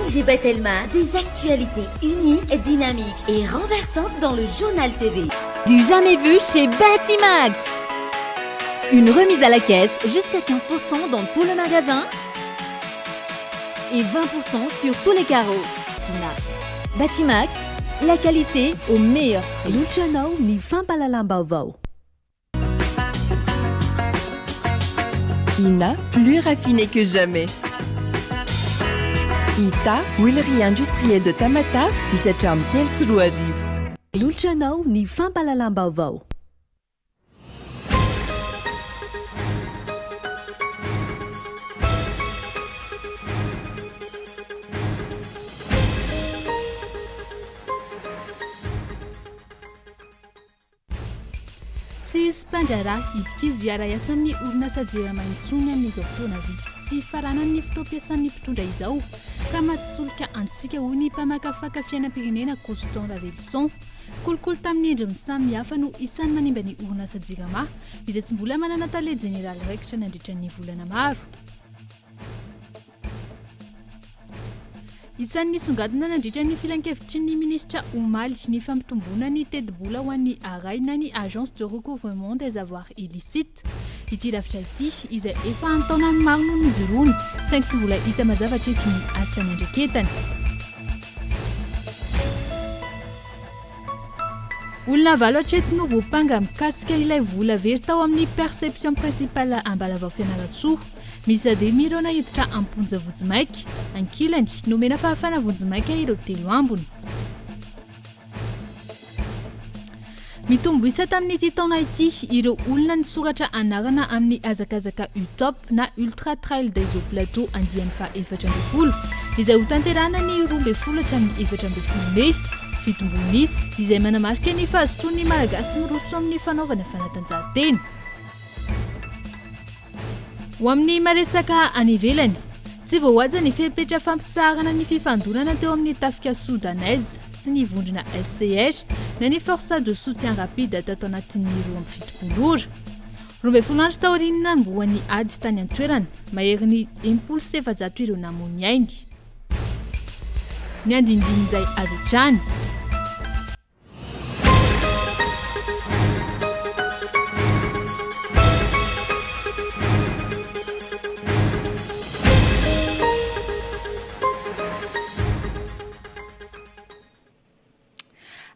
ONG Batelma, des actualités uniques, dynamiques et renversantes dans le Journal TV. Du jamais vu chez Batimax Une remise à la caisse jusqu'à 15% dans tout le magasin et 20% sur tous les carreaux. Batimax, la qualité au meilleur prix. Manolotra anao ny fampahalalam-baovao. Ina, plus raffiné que jamais. Ita, huilerie industrielle de Tamatave, misy hatramin'ny 2003. Manolotra anao ny fampahalalam-baovao. Tsy hisy mpandraharaha hidi-kizo hiara-hiasa amin'ny orinasa Jirama intsony amin'izao fotoana vitsy tsy hifaranan'ny fotoam-piasan'ny mpitondra izao ka maty solika antsika hoy ny mpamakafaka fiainam-pirenena Constant Raveloson. Kolikoly tamin'ny endriny samihafa no isan'ny manimba ny orinasa Jirama izay tsy mbola manana tale jeneraly raikitra nandritra ny volana maro. Isan'ny nisongadina nandritra ny filankevitry ny minisitra omaly ny fampitomboana ny tetibola ho an'ny ARAI na ny Agence de recouvrement des avoirs illicites. Ity rafitra ity izay efa an-taonany maro no nijoroany saingy tsy mbola hita mazava hatreto ny asa niandraiketany. Olona valo hatreto no voampanga mikasika ilay vola very tao amin'ny Perception Principale Ambalavao Fianarantsoa. Miisa dimy ireo naiditra am-ponja vonjimaika. Ankilany, nomena fahafahana vonjimaika ireo telo ambiny. Mitombo isa tamin'ity taona ity ireo olona nisoratra anarana amin'ny hazakazaka UTOP na Ultra Trail des Hauts Plateaux andiany faha 14, izay hotanterahina ny 12 hatramin'ny 14 mey. Fitomboan'isa, izay manamarika ny fahazotoan'ny Malagasy miroso amin'ny fanaovana fanatanjahantena. Ho amin'ny maresaka any ivelany, tsy voahaja ny fepetra fampitsaharana ny fifandonana teo amin'ny tafika Soudanaise sy ny vondrona SCR na ny Forces de Soutien Rapide tato anatin'ny 72 ora. 12 andro taorian'ny nanombohan'ny ady tany an-toerana, maherin'ny 460 ireo namoy ny ainy. Ny andinindin'izay avy hatrany.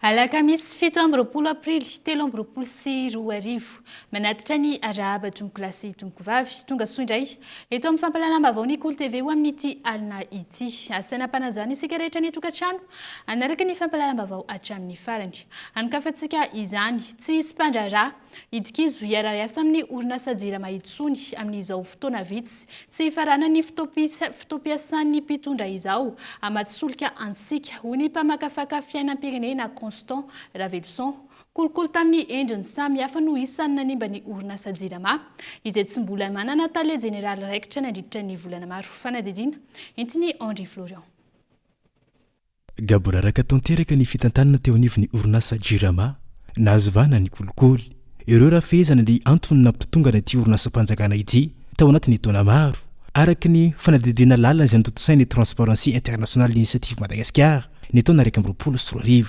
Alakamisy 27 aprily 2023. Manatitra ny arahaba tompokolahy sy tompokovavy. Tonga soa indray eto amin'ny fampahalalam-baovao ny Kolo TV ho amin'ity alina ity. Asaina am-panajana isika rehetra ny tokantrano hanaraka ny fampahalalam-baovao hatramin'ny farany. Hanokafantsika izany. Tsy hisy mpandraharaha Hidi-kizo hiara-hiasa amin'ny orinasa Jirama intsony amin'izao fotoana vitsy tsy hifaranan'ny fotoam-piasan'ny mpitondra izao hamatsy solika antsika, hoy ny mpamakafaka fiainam-pirenena Constant Raveloson. Kolikoly tamin'ny endriny samihafa no isan'ny nanimba ny orinasa Jirama, izay tsy mbola manana tale jeneraly raikitra nandritra ny volana maro. Fanadihadiana entin'i Henri Florian. Gaboraraka tanteraka ny fitantanana teo anivon'ny orinasa Jirama, nahazo vahana ny kolikoly. Ireo raha fehezana ny antony nampitotongana ity orinasam-panjakana ity tao anatin'ny taona maro, araka ny fanadihadiana lalina izay notontosain'ny Transparency International Initiative Madagascar ny taona 2021.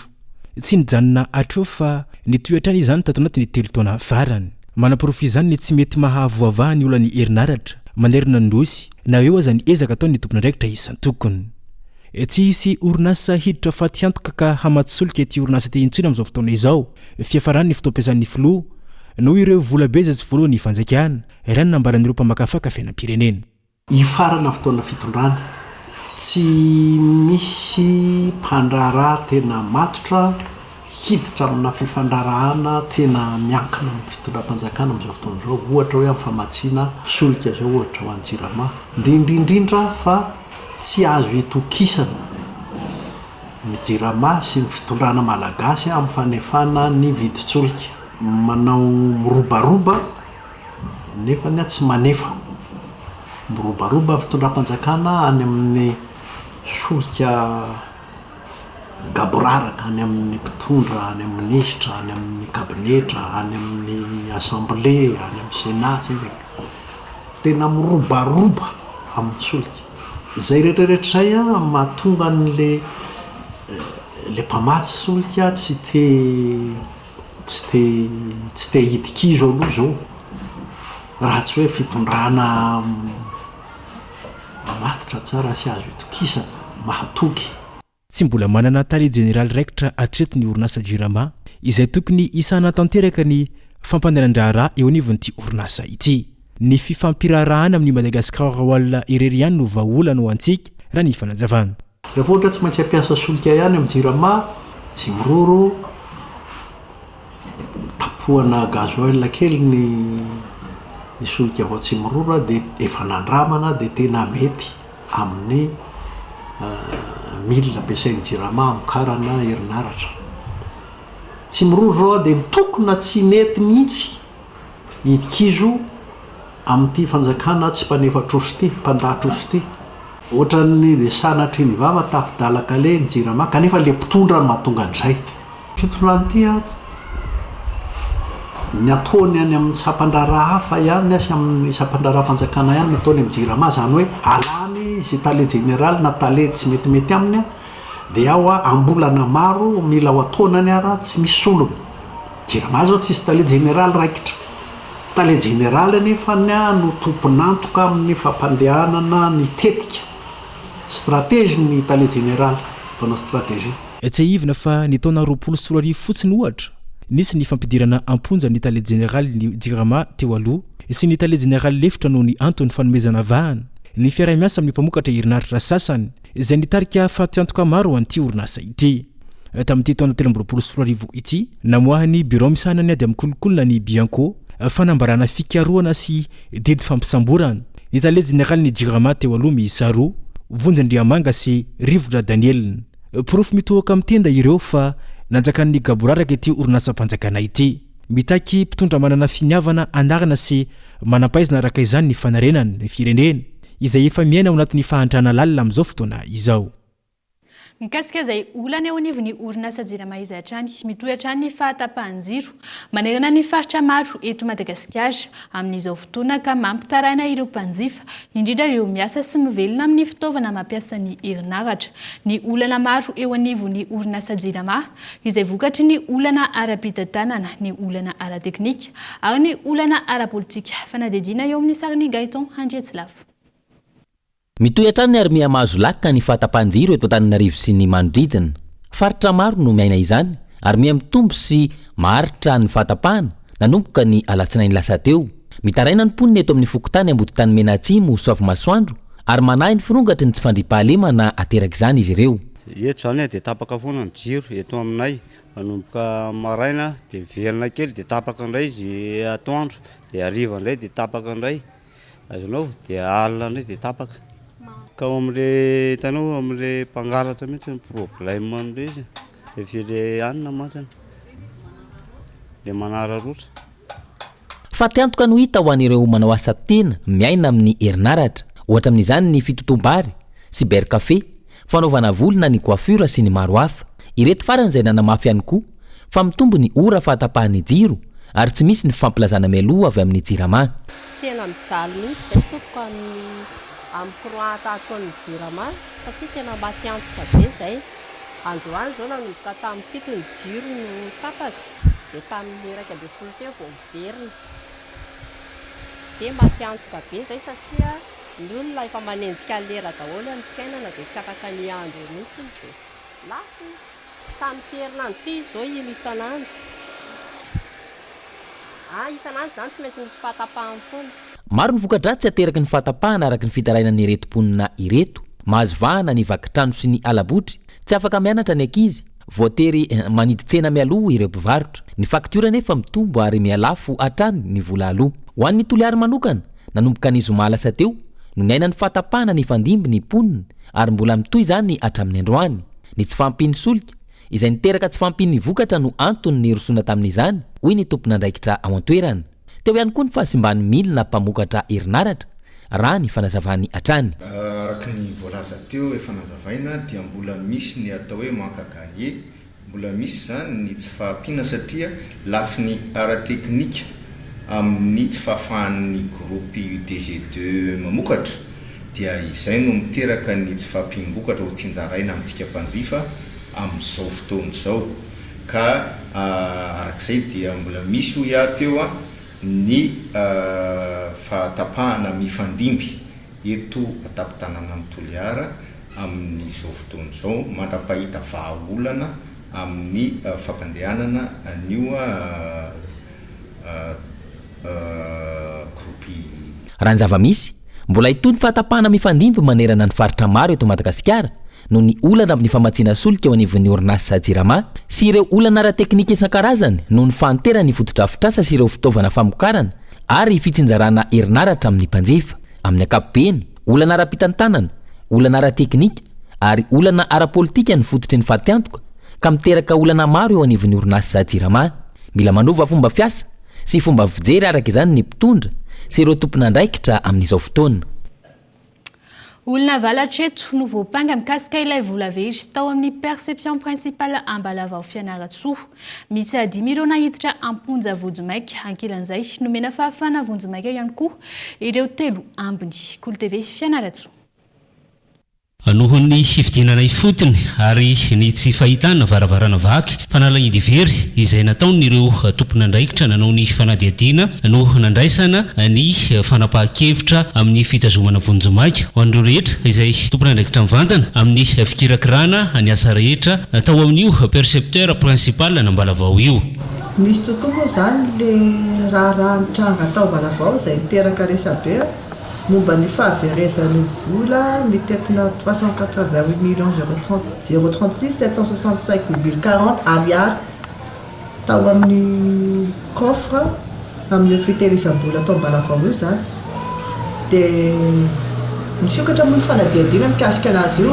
Tsy nijanona hatreo fa nitohy hatrany izany tato anatin'ny telo taona farany. Manaporofo izany ny tsy mety mahavoavaha ny olan'ny herinaratra manerana ny Nosy na eo aza ny ezaka ataon'ny tompon'andraikitra isan-tokony. Tsy hisy orinasa hiditra fatiantoka ka hamatsy solika ity orinasa ity intsony amin'izao fotoana izao, fiafaran'ny fotoam-piasan'ny filoha, noho ireo volabe izay tsy voaloan'ny fanjakana, raha ny nambaran'ireo mpamakafaka fiainam-pirenena. Hifarana fotoana fitondrana, tsy misy mpandraharaha tena matotra hiditra amina fifandraharahana tena miankina amin'ny fitondram-panjakana amin'izao fotoana izao, ohatra hoe amin'ny famatsiana solika izao ohatra ho an'ny Jirama, indrindra indrindra fa Tsy azo itokisana ny Jirama sy ny fitondrana malagasy amin'ny fanefana ny vidin-tsolika. Manao mirobaroba nefa tsy manefa. Mirobaroba ny fitondram-panjakana any amin'ny solika gaboraraka, any amin'ny mpitondra, any amin'ny minisitra, any amin'ny kabinetra, any amin'ny assemblée, any amin'ny sénat. Tena mirobaroba amin'ny solika. Izay rehetra rehetra izay mahatonga an'le le mpamatsy solika tsy te tsy te tsy te hidi-kizo aloha izao raha tsy hoe fitondrana matotra tsara sy azo itokisana, mahatoky. Tsy mbola manana tale jeneraly raikitra hatreto ny orinasa Jirama, izay tokony hisahana tanteraka ny fampandehanan-draharaha eo anivon'ity orinasa ity. Ny fifampiraharahana amin'ny Madagascar Oil irery ihany no vahaolana ho antsika, raha ny fanazavana. Rehefa ohatra tsy maintsy hampiasa solika ihany amin'ny Jirama, tsy miroro, tapohana gasoil kely ny ny solika vao tsy miroro dia efa nandramana dia tena mety. amin'ny milina ampiasain'ny Jirama hamokarana herinaratra. Tsy miroro izao aho dia nitokona tsy nety mihitsy hidi-kizo amin'ity fanjakana tsy mpanefa trosa ity, mpandà trosa ity. Ohatran'ny dia sanatria ny vava tapi-dalan-kaleha ny Jirama kanefa ilay mpitondra no mahatonga an'izay. Fitondrana ity an, ny ataony any amin'ny sampandraharaha hafa ihany sy amin'ny sampandraharaham-panjakana ihany no ataony amin'ny jirama, izany hoe alany izay tale jeneraly na tale tsy metimety aminy an, dia ao an, am-bolana maro mila ho an-taonany ara tsy misy solony. Jirama izao tsisy tale jeneraly raikitra. Tale jeneraly anefany no tompon'antoka amin'ny fampandehanana ny tetika, stratégie ny tale jeneraly, mpanao stratégie. Tsiahivina fa ny taona 2020 fotsiny ohatra, nisy ny fampidirana am-ponja ny tale jeneralin'ny Jirama teo aloha sy ny tale jeneraly lefitra noho ny antony fanomezana vahana ny fiaraha-miasa amin'ny mpamokatra herinaratra sasany izay nitarika fatiantoka maro ho an'ity orinasa ity. Tamin'ity taona 2023 ity, namoahan'ny Birao misahana ny ady amin'ny kolikoly na ny Bianco fanambarana fikarohana sy didy fampisamborana ny tale jeneralin'ny Jirama teo aloha miisa roa, Vonjy Andriamanga sy Rivotra Daniel. Porofo mitohoka amin'ny tenda ireo fa nanjakan'ny gaboraraka ity orinasam-panjakana ity. Mitaky mpitondra manana finiavana anarina sy manam-pahaizana araka izany ny fanarenana ny firenena, izay efa miaina ao anatin'ny fahantrana lalina amin'izao fotoana izao. Mikasika izay olana eo anivon'ny orinasa Jirama izay hatrany, mitohy hatrany ny fahatapahan-jiro manerana ny faritra maro eto Madagasikara amin'izao fotoana ka mampitaraina ireo mpanjifa indrindra ireo miasa sy mivelona amin'ny fitaovana mampiasa ny herinaratra. Ny olana maro eo anivon'ny orinasa Jirama, izay vokatry ny olana ara-pitantanana, ny olana ara-teknika ary ny olana ara-politika. Fanadihadiana eo amin'ny sarin'i Gaëtan Andriatsilafo. Mitohy hatrany ary miha mahazo laka ny fahatapahan-jiro eto Antananarivo sy ny manodidina. Faritra maro no miaina izany ary miha mitombo sy maharitra ny fahatapahana nanomboka ny alatsinainy lasa teo. Mitaraina ny mponina eto amin'ny fokontany Amboditanimena Atsimo Soavimasoandro ary manahy ny firongatry ny tsy fandriampahalemana aterak'izany izy ireo. Eto izany dia tapaka foana ny jiro eto aminay, manomboka maraina dia miverina kely dia tapaka indray izy atoandro, dia hariva indray dia tapaka indray, azonao, dia alina indray dia tapaka. Ka ao amin'ilay hitanao ao amin'ilay mpangalatra mihitsy ny problème amin'ilay izy, ilay filet hanina mantsy, ilay manararaotra. Fatiantoka no hita ho an'ireo manao asa tena miaina amin'ny herinaratra. Ohatra amin'izany ny fitotoam-bary, cyber café, fanaovana volo na ny coiffure sy ny maro hafa. Ireto farany izay nanamafy ihany koa fa mitombo ny ora fahatapahan'ny jiro ary tsy misy ny fampilazana mialoha avy amin'ny Jirama. Tena mijaly mihitsy izay tompoko amin'ny amin'ny courant ataon'ny Jirama satria tena maty antoka be izay. Androany izao nanomboka tamin'ny fito ny jiro no tapaka dia tamin'ny 11 teo vao miverina. Dia maty antoka be izay satria ny olona efa manenjika lera daholo amin'ny fiainana dia tsy afaka ny hiandry eo mihitsy dia lasa izy. Tamin'ity herinandro ity izy izao ilo isan'andro. Ah, isan'andro izany tsy maintsy misy fahatapahany foana. Maro ny voka-dratsy ateraky ny fahatapahana araka ny fitarainan'ireto mponina ireto. Mahazo vahana ny vaky trano sy ny hala-botry, tsy afaka mianatra ny ankizy, voatery manidy tsena mialoha ireo mpivarotra. Ny faktiora anefa mitombo ary mihalafo hatrany ny vola aloa. Ho an'ny Toliary manokana, nanomboka ny zoma lasa teo no niaina ny fahatapahana nifandimby ny mponina ary mbola mitohy izany hatramin'ny androany. Ny tsy fahampian'ny solika, izay niteraka tsy fahampian'ny vokatra no antony nirosoana tamin'izany, hoy ny tompon'andraikitra ao an-toerana. Teo ihany koa ny fahasimban'ny milina mpamokatra herinaratra, raha ny fanazavany hatrany. Araka ny voalaza teo efa nazavaina dia mbola misy ny atao hoe manque à gagner, mbola misy izany ny tsy fahampiana satria lafiny ara-teknika amin'ny tsy fahafahan'ny groupe UDG deux mamokatra. Dia izay no miteraka ny tsy fahampiam-bokatra ho tsinjaraina amintsika mpanjifa amin'izao fotoana izao. Ka arak'izay dia mbola misy hoy aho teo ny fahatapahana mifandimby eto an-tampon-tanànan'i Toliara amin'izao fotoana izao mandra-pahita vahaolana amin'ny fampandehanana an'io Groupe. Raha ny zava-misy, mbola hitohy ny fahatapahana mifandimby manerana ny faritra maro eto Madagasikara noho ny olana amin'ny famatsiana solika eo anivon'ny orinasa Jirama sy ireo olana ara-teknika isan-karazany noho ny fahanteran'ny fotodrafitrasa sy ireo fitaovana famokarana ary fitsinjarana herinaratra amin'ny mpanjifa. Amin'ny ankapobeny, olana ara-pitantanana, olana ara-teknika ary olana ara-politika ny fototry ny fatiantoka ka miteraka olana maro eo anivon'ny orinasa Jirama. Mila manova fomba fiasa sy fomba fijery araka izany ny mpitondra sy ireo tompon'andraikitra amin'izao fotoana. Olona valo hatreto no voampanga mikasika ilay vola very tao amin'ny Perception Principale Ambalavao Fianarantsoa. Misy dimy ireo naiditra am-ponja vonjimaika. Ankilan'izay, nomena fahafahana vonjimaika ihany koa ireo telo ambiny. Kolo TV Fianarantsoa. Noho ny fifidianana ifotony ary ny tsy fahitana varavarana vaky, fanalahidy very izay nataon'ireo tompon'andraikitra nanao ny fanadihadiana no nandraisana ny fanapahan-kevitra amin'ny fitazomana vonjimaika ho an'ireo rehetra izay tompon'andraikitra mivantana amin'ny fikirakirana ny asa rehetra tao amin'io Percepteur Principal an'Ambalavao io. Nisy tokoa moa izany ilay raharaha nitranga tao Ambalavao izay niteraka resabe. Momba ny fahaverezan'ny vola mitentina 388 millions zéro 36 765 virgule 40 ariary tao amin'ny coffre amin'io fitehirizam-bola tao Ambalavao io izany dia nisokatra moa ny fanadihadiana mikasika anazy io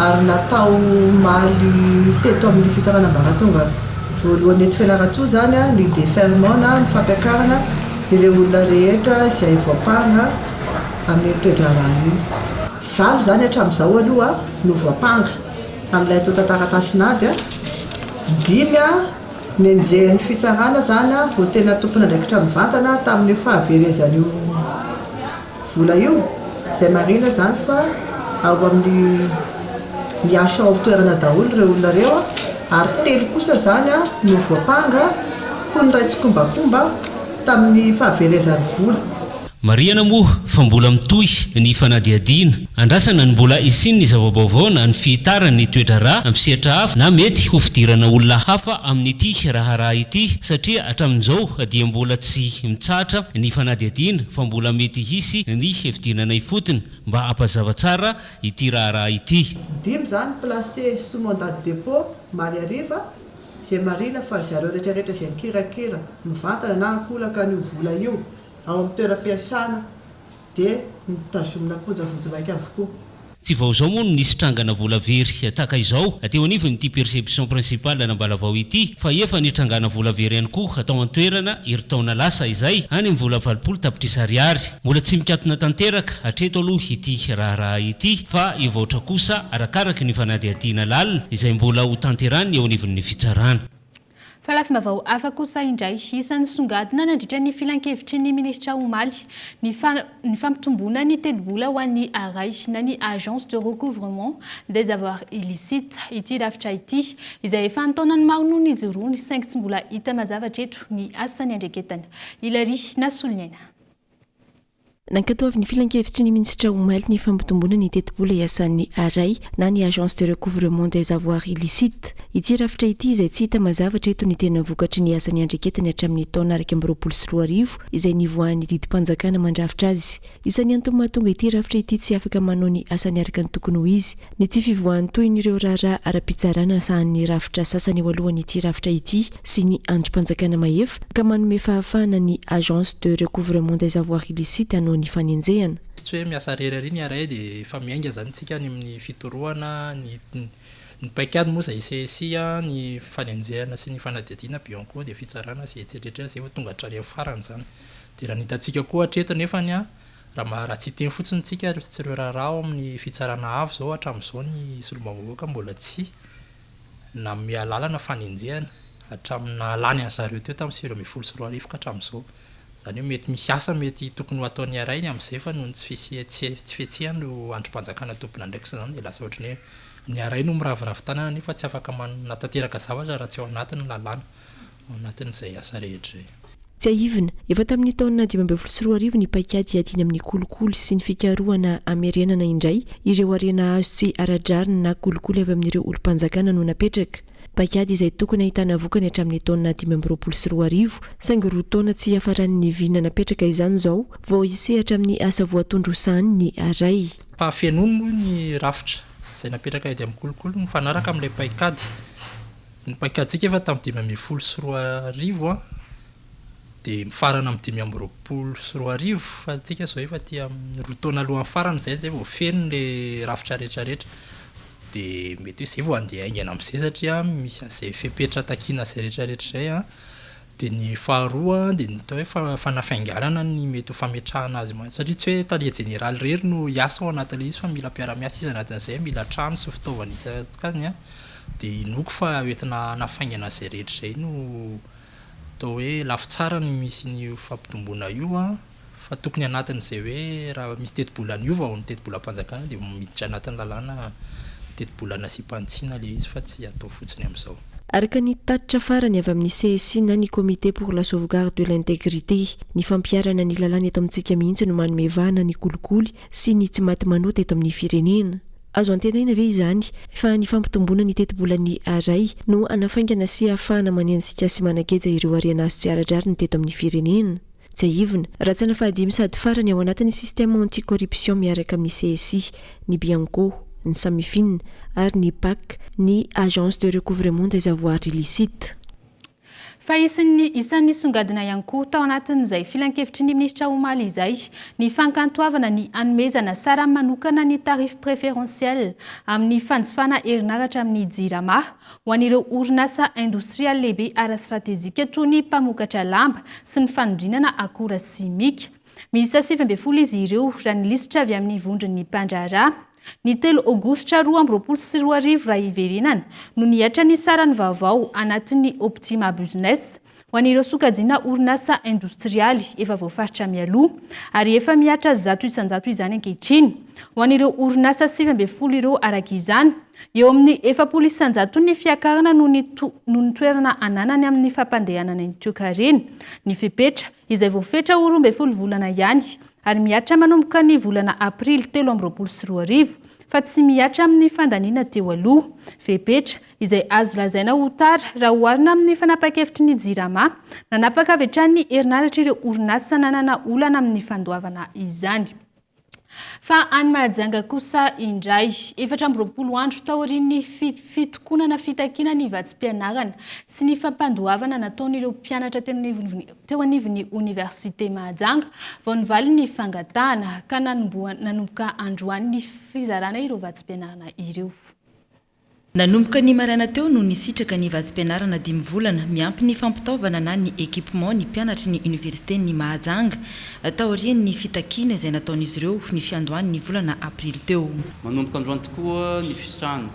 ary natao omaly teto amin'ny fitsarana ambaratonga voalohany eto Fianarantsoa izany ny déferment na ny fampiakarana Ireo olona rehetra izay voampanga amin'iny toe-draharaha iny. Valo izany hatramin'izao aloha no voampanga amin'ilay antontan-taratasin'ady. Dimy nenjehin'ny fitsarana izany ho tena tompon'andraikitra mivantana tamin'io fahaverezan'io vola io, izay marihina izany fa ao amin'ny miasa ao toerana daholo ireo olona ireo ary telo kosa izany no voampanga ho niray tsikombakomba tamin'ny fahaverezan'ny vola. Marihana moa fa mbola mitohy ny fanadihadiana. Andrasana ny mbola hisian'ny zava-baovao na ny fihitaran'ny toe-draharaha amin'ny sehatra hafa na mety ho fidirana olona hafa amin'ity raharaha ity satria hatramin'izao dia mbola tsy mitsahatra ny fanadihadiana fa mbola mety hisy ny fidirana ifotony mba hampazava tsara ity raharaha ity. Dimy izany placé sous mandat de dépôt omaly hariva, izay marihina fa zareo rehetrarehetra izay nikirakira mivantana na ankolaka an'io vola io ao amin'ny toeram-piasana dia notazomina am-ponja vonjimaika avokoa. Tsy vao izao moa no nisy trangana vola very tahaka izao teo anivon'ity perception principale an'Ambalavao ity fa efa nitrangana vola very ihany koa tao an-toerana herintaona lasa izay, any amin'ny vola 80 tapitrisa ariary. Mbola tsy mikatona tanteraka hatreto aloha ity raharaha ity fa hivaotra kosa arakaraky ny fanadihadiana lalina izay mbola ho tanterahiny eo anivon'ny fitsarana. Fa lafim-baovao hafa kosa indray, isan'ny nisongadina nandritra ny filankevitry ny minisitra omaly ny ny fampitomboana ny tetibola ho an'ny ARAI na ny Agence de recouvrement des avoirs illicites. Ity rafitra ity, izay efa an-taonany maro no nijoroany, saingy tsy mbola hita mazava hatreto ny asa niandreketana. Hilary Nasoloniaina. Nankatoavin'ny Filankevitry ny Minisitra omaly ny fampitomboana ny tetibola iasan'ny ARAI na ny Agence de recouvrement des avoirs illicites. Ity rafitra ity izay tsy hita mazava hatreto ny tena vokatry ny asa niandreketany hatramin'ny taona 2021 izay nivoahan'ny didim-panjakana mandrafitra azy. Isan'ny antony mahatonga ity rafitra ity tsy afaka manao ny asany araka ny tokony ho izy ny tsy fivoahan'ny tohin'ireo raharaha ara-pitsarana sahanin'ny rafitra sasany eo alohan'ity rafitra ity sy ny andrim-panjakana mahefa ka manome fahafahana ny Agence de recouvrement des avoirs illicites hanao ny fanenjehana. Tsy hoe miasa irery ary ny RAI dia efa miainga izany isika any amin'ny fitorohana, ny ny paikady moa izay CSI, ny fanenjehana sy ny fanadihadiana Bianco dia fitsarana sy etsetra etsetra izay vao tonga hatrany amin'ny farany izany. Dia raha ny hitantsika koa hatreto nefany an, Raha mba raha tsy hiteny fotsiny tsika ry tsy ireo raharaha ao amin'ny fitsarana avo izao hatramin'izao ny solombavambahoaka mbola tsy nanome alalana fanenjehana hatramin'ny nahalany an'zareo teo tamin'ny 2019 ka hatramin'izao. Izany hoe mety misy asa mety tokony ho ataon'ny RAI amin'izay fa noho ny tsy fisia tsy tsy fihetsehan'ireo andrim-panjakana tompon'andraikitra izany dia lasa ohatran'ny hoe ny RAI no miraviravy tanana nefa tsy afaka manatanteraka zavatra raha tsy ao anatin'ny lalàna, ao anatin'izay asa rehetra izay. Tsiahivina, efa tamin'ny taona 2015 ny paikady hiadiana amin'ny kolikoly sy ny fikarohana hamerenana indray ireo harena azo tsy ara-drariny na kolikoly avy amin'ireo olom-panjakana no napetraka. Paikady izay tokony ahitana vokany hatramin'ny taona 2025, saingy roa taona tsy hiafaran'ny vina napetraka izany izao vao hisehatra amin'ny asa voatondro sahaniny ny Aray. Fahafenoany moa ny rafitra izay napetraka hiady amin'ny kolikoly mifanaraka amin'ilay paikady. Ny paikadintsika efa tamin'ny 2015 dia mifarana amin'ny 2025 fa antsika izao efa aty amin'ny roa taona alohan'ny farany izay izay vao feno ilay rafitra rehetra rehetra. Dia mety hoe izay vao handeha haingana amin'izay satria misy an'izay fepetra takiana izay rehetra rehetra izay an. Dia ny faharoa dia ny atao hoe fanafainganana ny mety ho fametrahana azy mantsy satria tsy hoe tale jeneraly irery no hiasa ao anatin'ilay izy fa mila mpiara-miasa izy anatin'izay, mila trano sy fitaovana isan-karazany an. Dia inoako fa hoentina hanafaingana an'izay rehetra izay no atao hoe lafy tsara ny misy an'io fampitomboana io an. Fa tokony anatin'izay hoe raha misy tetibola niova ao amin'ny tetibolam-panjakana dia miditra anatin'ny lalàna tetibola nasiam-panitsiana ilay izy fa tsy atao fotsiny amin'izao. Araka ny tatitra farany avy amin'ny CSI na ny Comité pour la sauvegarde de l'intégrité, ny fampiharana ny lalàna eto amintsika mihitsy no manome vahana ny kolikoly sy ny tsy maty manota eto amin'ny firenena. Azo antenaina ve izany fa ny fampitomboana ny tetibolan'ny Aray no hanafaingana sy hahafahana manenjika sy manageja ireo harena azo tsy ara-drariny teto amin'ny firenena? Tsiahivina, rantsana fahadimy sady farany ao anatin'ny système anti-corruption miaraka amin'ny CSI, ny Bianco, ny Samifin ary ny Pac, ny Agence de recouvrement des avoirs illicites. Fa isan'ny isan'ny nisongadina ihany koa tao anatin'izay filankevitry ny minisitra omaly izay ny fankantoavana ny hanomezana sarany manokana ny tarif préférentiel amin'ny fanjifana herinaratra amin'ny Jirama ho an'ireo orinasa indostrialy lehibe ara-stratejika toy ny mpamokatra lamba sy ny fanodinana akora simika. Miisa 19 izy ireo, raha ny lisitra avy amin'ny vondron'ny mpandraharaha. Ny telo aogositra 2022 raha hiverenana no nihatra ny sarany vaovao anatin'ny Optima Business ho an'ireo sokajiana orinasa indostrialy efa voafaritra mialoha ary efa mihatra 100% izany ankehitriny. Ho an'ireo orinasa 19 ireo araka izany, eo amin'ny 40 isanjato ny fiakarana noho ny noho ny toerana ananany amin'ny fampandehanana ny toekarena. Ny fepetra, izay voafetra ho 12 volana ihany ary mihatra manomboka ny volana aprily 2023 fa tsy mihatra amin'ny fandaniana teo aloha. Fepetra, izay azo lazaina ho tara raha oharina amin'ny fanapahan-kevitry ny Jirama, nanapaka avy hatrany ny herinaratr'ireo orinasa nanana olana amin'ny fandoavana izany. Fa any Mahajanga kosa indray, 24 andro taorian'ny fitokonana fitakiana ny vatsim-pianarana sy ny fampandoavana nataon'ireo mpianatra teo anivon'ny oniversite Mahajanga vao nivaly ny fangatahana ka nanomboka androany ny fizarana ireo vatsim-pianarana ireo. Nanomboka ny maraina teo no nisitraka ny vatsim-pianarana dimy volana miampy ny fampitaovana na ny équipement ny mpianatry ny Oniversiten'i Mahajanga taorian'ny fitakiana izay nataon'izy ireo ny fiandohan'ny volana aprily teo. Manomboka androany tokoa ny fisitrahana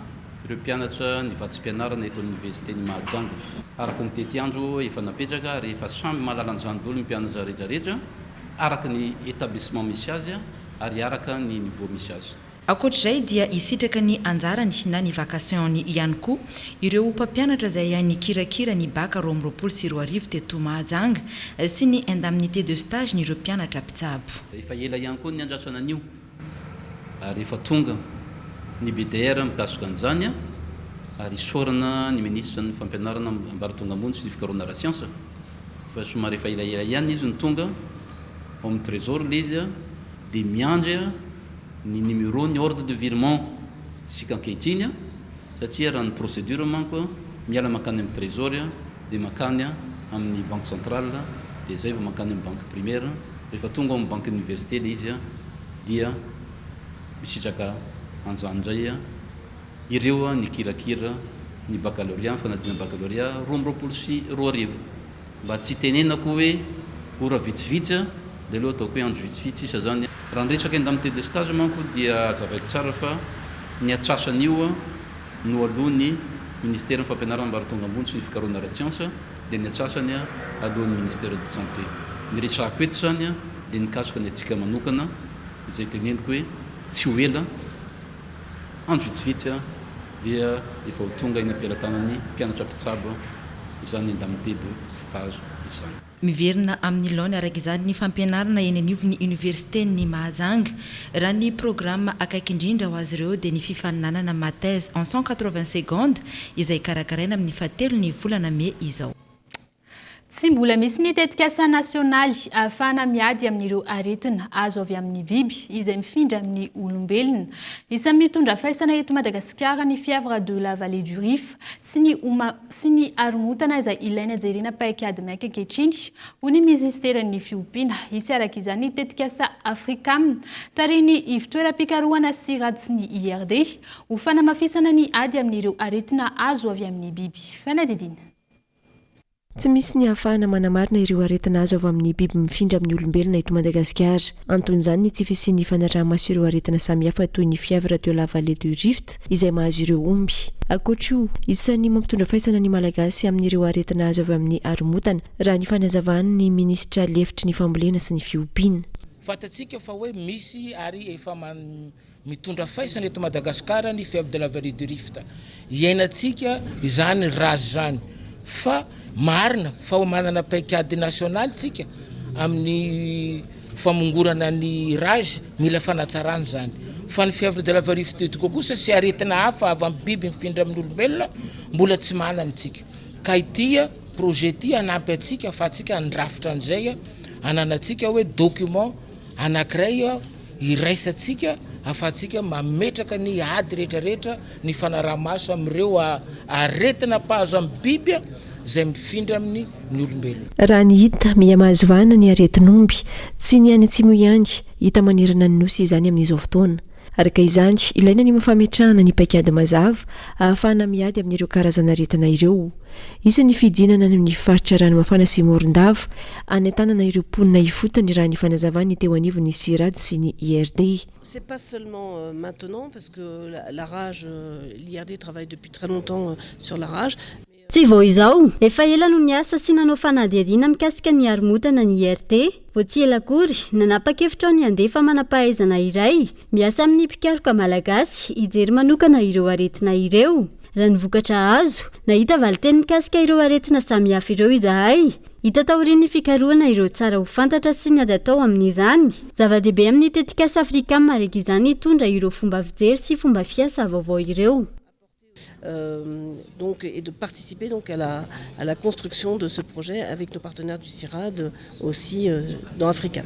ireo mpianatra ny vatsim-pianarana eto amin'ny Oniversiten'i Mahajanga. Araka ny tetiandro efa napetraka ary efa samy mahalala an'izany daholo ny mpianatra rehetra rehetra araka ny établissement misy azy ary araka ny niveau misy azy. Ankoatr'izay dia hisitraka ny anjarany na ny vacation-ny ihany koa ireo mpampianatra izay nikirakira ny bac 2022 teto Mahajanga sy ny indemnité de stage-n'ireo mpianatra mpitsabo. Efa ela ihany koa ny niandrasana an'io ary efa tonga ny BDR mikasika an'izany ary isaorana ny minisitra ny fampianarana ambaratonga ambony sy ny fikarohana ara-siansa fa somary efa elaela ihany izy no tonga ao amin'ny trésor ilay izy dia miandry ny numéro ny ordre de virement isika ankehitriny an, satria raha ny procédure manko an, miala mankany amin'ny trésor an, dia mankany amin'ny banque centrale, dia izay vao mankany amin'ny banque primaire, rehefa tonga ao amin'ny banque université ilay izy an, dia misitraka an'izany indray an, ireo nikirakira ny baccalauréat, ny fanadinana baccalauréat 2022. Mba tsy hitenenako hoe ora vitsivitsy a, dia aleo ataoko hoe andro vitsivitsy sisa zany. Raha ny resaka indemnité de stage manko dia hazavaiko tsara fa ny atsasan'io no aloan'ny Ministeran'ny Fampianarana Ambaratonga Ambony sy ny Fikarohana Ara-tsiansa dia ny atsasany aloan'ny Ministère de Santé. Ny resahako eto izany dia mikasika ny antsika manokana izay teneniko hoe tsy ho ela, andro vitsivitsy dia efa ho tonga eny am-pelatanan'ny mpianatra mpitsabo izany indemnité de stage izany. Miverina amin'ny laony araka izany ny fampianarana eny anivon'ny Oniversiten'i Mahajanga. Raha ny programa akaiky indrindra ho azy ireo dia ny fifaninanana Ma thèse en 180 secondes izay karakaraina amin'ny fahatelon'ny volana mey izao. Tsy mbola misy ny tetikasa nasionaly ahafahana miady amin'ireo aretina azo avy amin'ny biby izay mifindra amin'ny olombelona. Isan'ny mitondra faisana eto Madagasikara ny fièvre de la vallée du Rif sy ny homa sy ny haromotana izay ilaina jerena paikady maika ankehitriny, hoy ny minisiteran'ny fiompiana. Hisy araka izany ny tetikasa Africam tarihin'ny ivontoeram-pikarohana Cirad sy ny IRD ho fanamafisana ny ady amin'ireo aretina azo avy amin'ny biby. Fanadihadiana. Tsy misy ny ahafahana manamarina ireo aretina azo avy amin'ny biby mifindra amin'ny olombelona eto Madagasikara. Anton'izany ny tsy fisian'ny fanaraha-maso ireo aretina samihafa toy ny fièvre de la vallée du Rift izay mahazo ireo omby. Ankoatra io, isan'ny mampitondra faisana ny Malagasy amin'ireo aretina azo avy amin'ny haromotana, raha ny fanazavan'ny minisitra lefitry ny fambolena sy ny fiompiana. Fantatsika fa hoe misy ary efa Mitondra faisana eto Madagasikara ny fièvre de la vallée du Rift. Iainantsika izany rage izany. Fa marina fa manana paikady nasionaly tsika amin'ny famongorana ny rage, mila fanatsarana izany. Fa ny fièvre de la vallée du Rift kosa sy aretina hafa avy amin'ny biby mifindra amin'ny olombelona mbola tsy manana isika. Ka ity projet ity hanampy antsika ahafahantsika handrafitra an'izay hananantsika hoe document anankiray iraisantsika ahafahantsika mametraka ny ady rehetra rehetra, ny fanaraha-maso amin'ireo aretina mpahazo amin'ny biby izay mifindra amin'ny ny olombelona. Raha ny hita, miha mahazo vahana ny aretin'omby. Tsy ny any atsimo ihany, hita manerana ny Nosy izany amin'izao fotoana. Araka izany, ilaina ny fametrahana ny paikady mazava ahafahana miady amin'ireo karazan'aretina ireo. Hisy ny fidinana any amin'ny faritra Ranomafana sy Morondava, hanentanana ireo mponina ifotony raha ny fanazavan'ny teo anivon'ny Cirad sy ny IRD. C'est pas seulement maintenant parce que la rage, l'IRD travaille depuis très longtemps sur la rage. Tsy vao izao, efa ela no niasa sy nanao fanadihadiana mikasika ny haromotana ny IRD. Vao tsy ela akory, nanapa-kevitra aho ny handefa manam-pahaizana iray miasa amin'ny mpikaroka malagasy hijery manokana ireo aretina ireo. Raha ny vokatra azo, nahita valinteny mikasika ireo aretina samihafa ireo izahay. Hita taorian'ny fikarohana ireo tsara ho fantatra sy ny ady atao amin'izany. Zava-dehibe amin'ny tetikasa Africam araka izany hitondra ireo fomba fijery sy fomba fiasa vaovao ireo. Donc et de participer donc à la à la construction de ce projet avec nos partenaires du Cirad aussi dans Africam.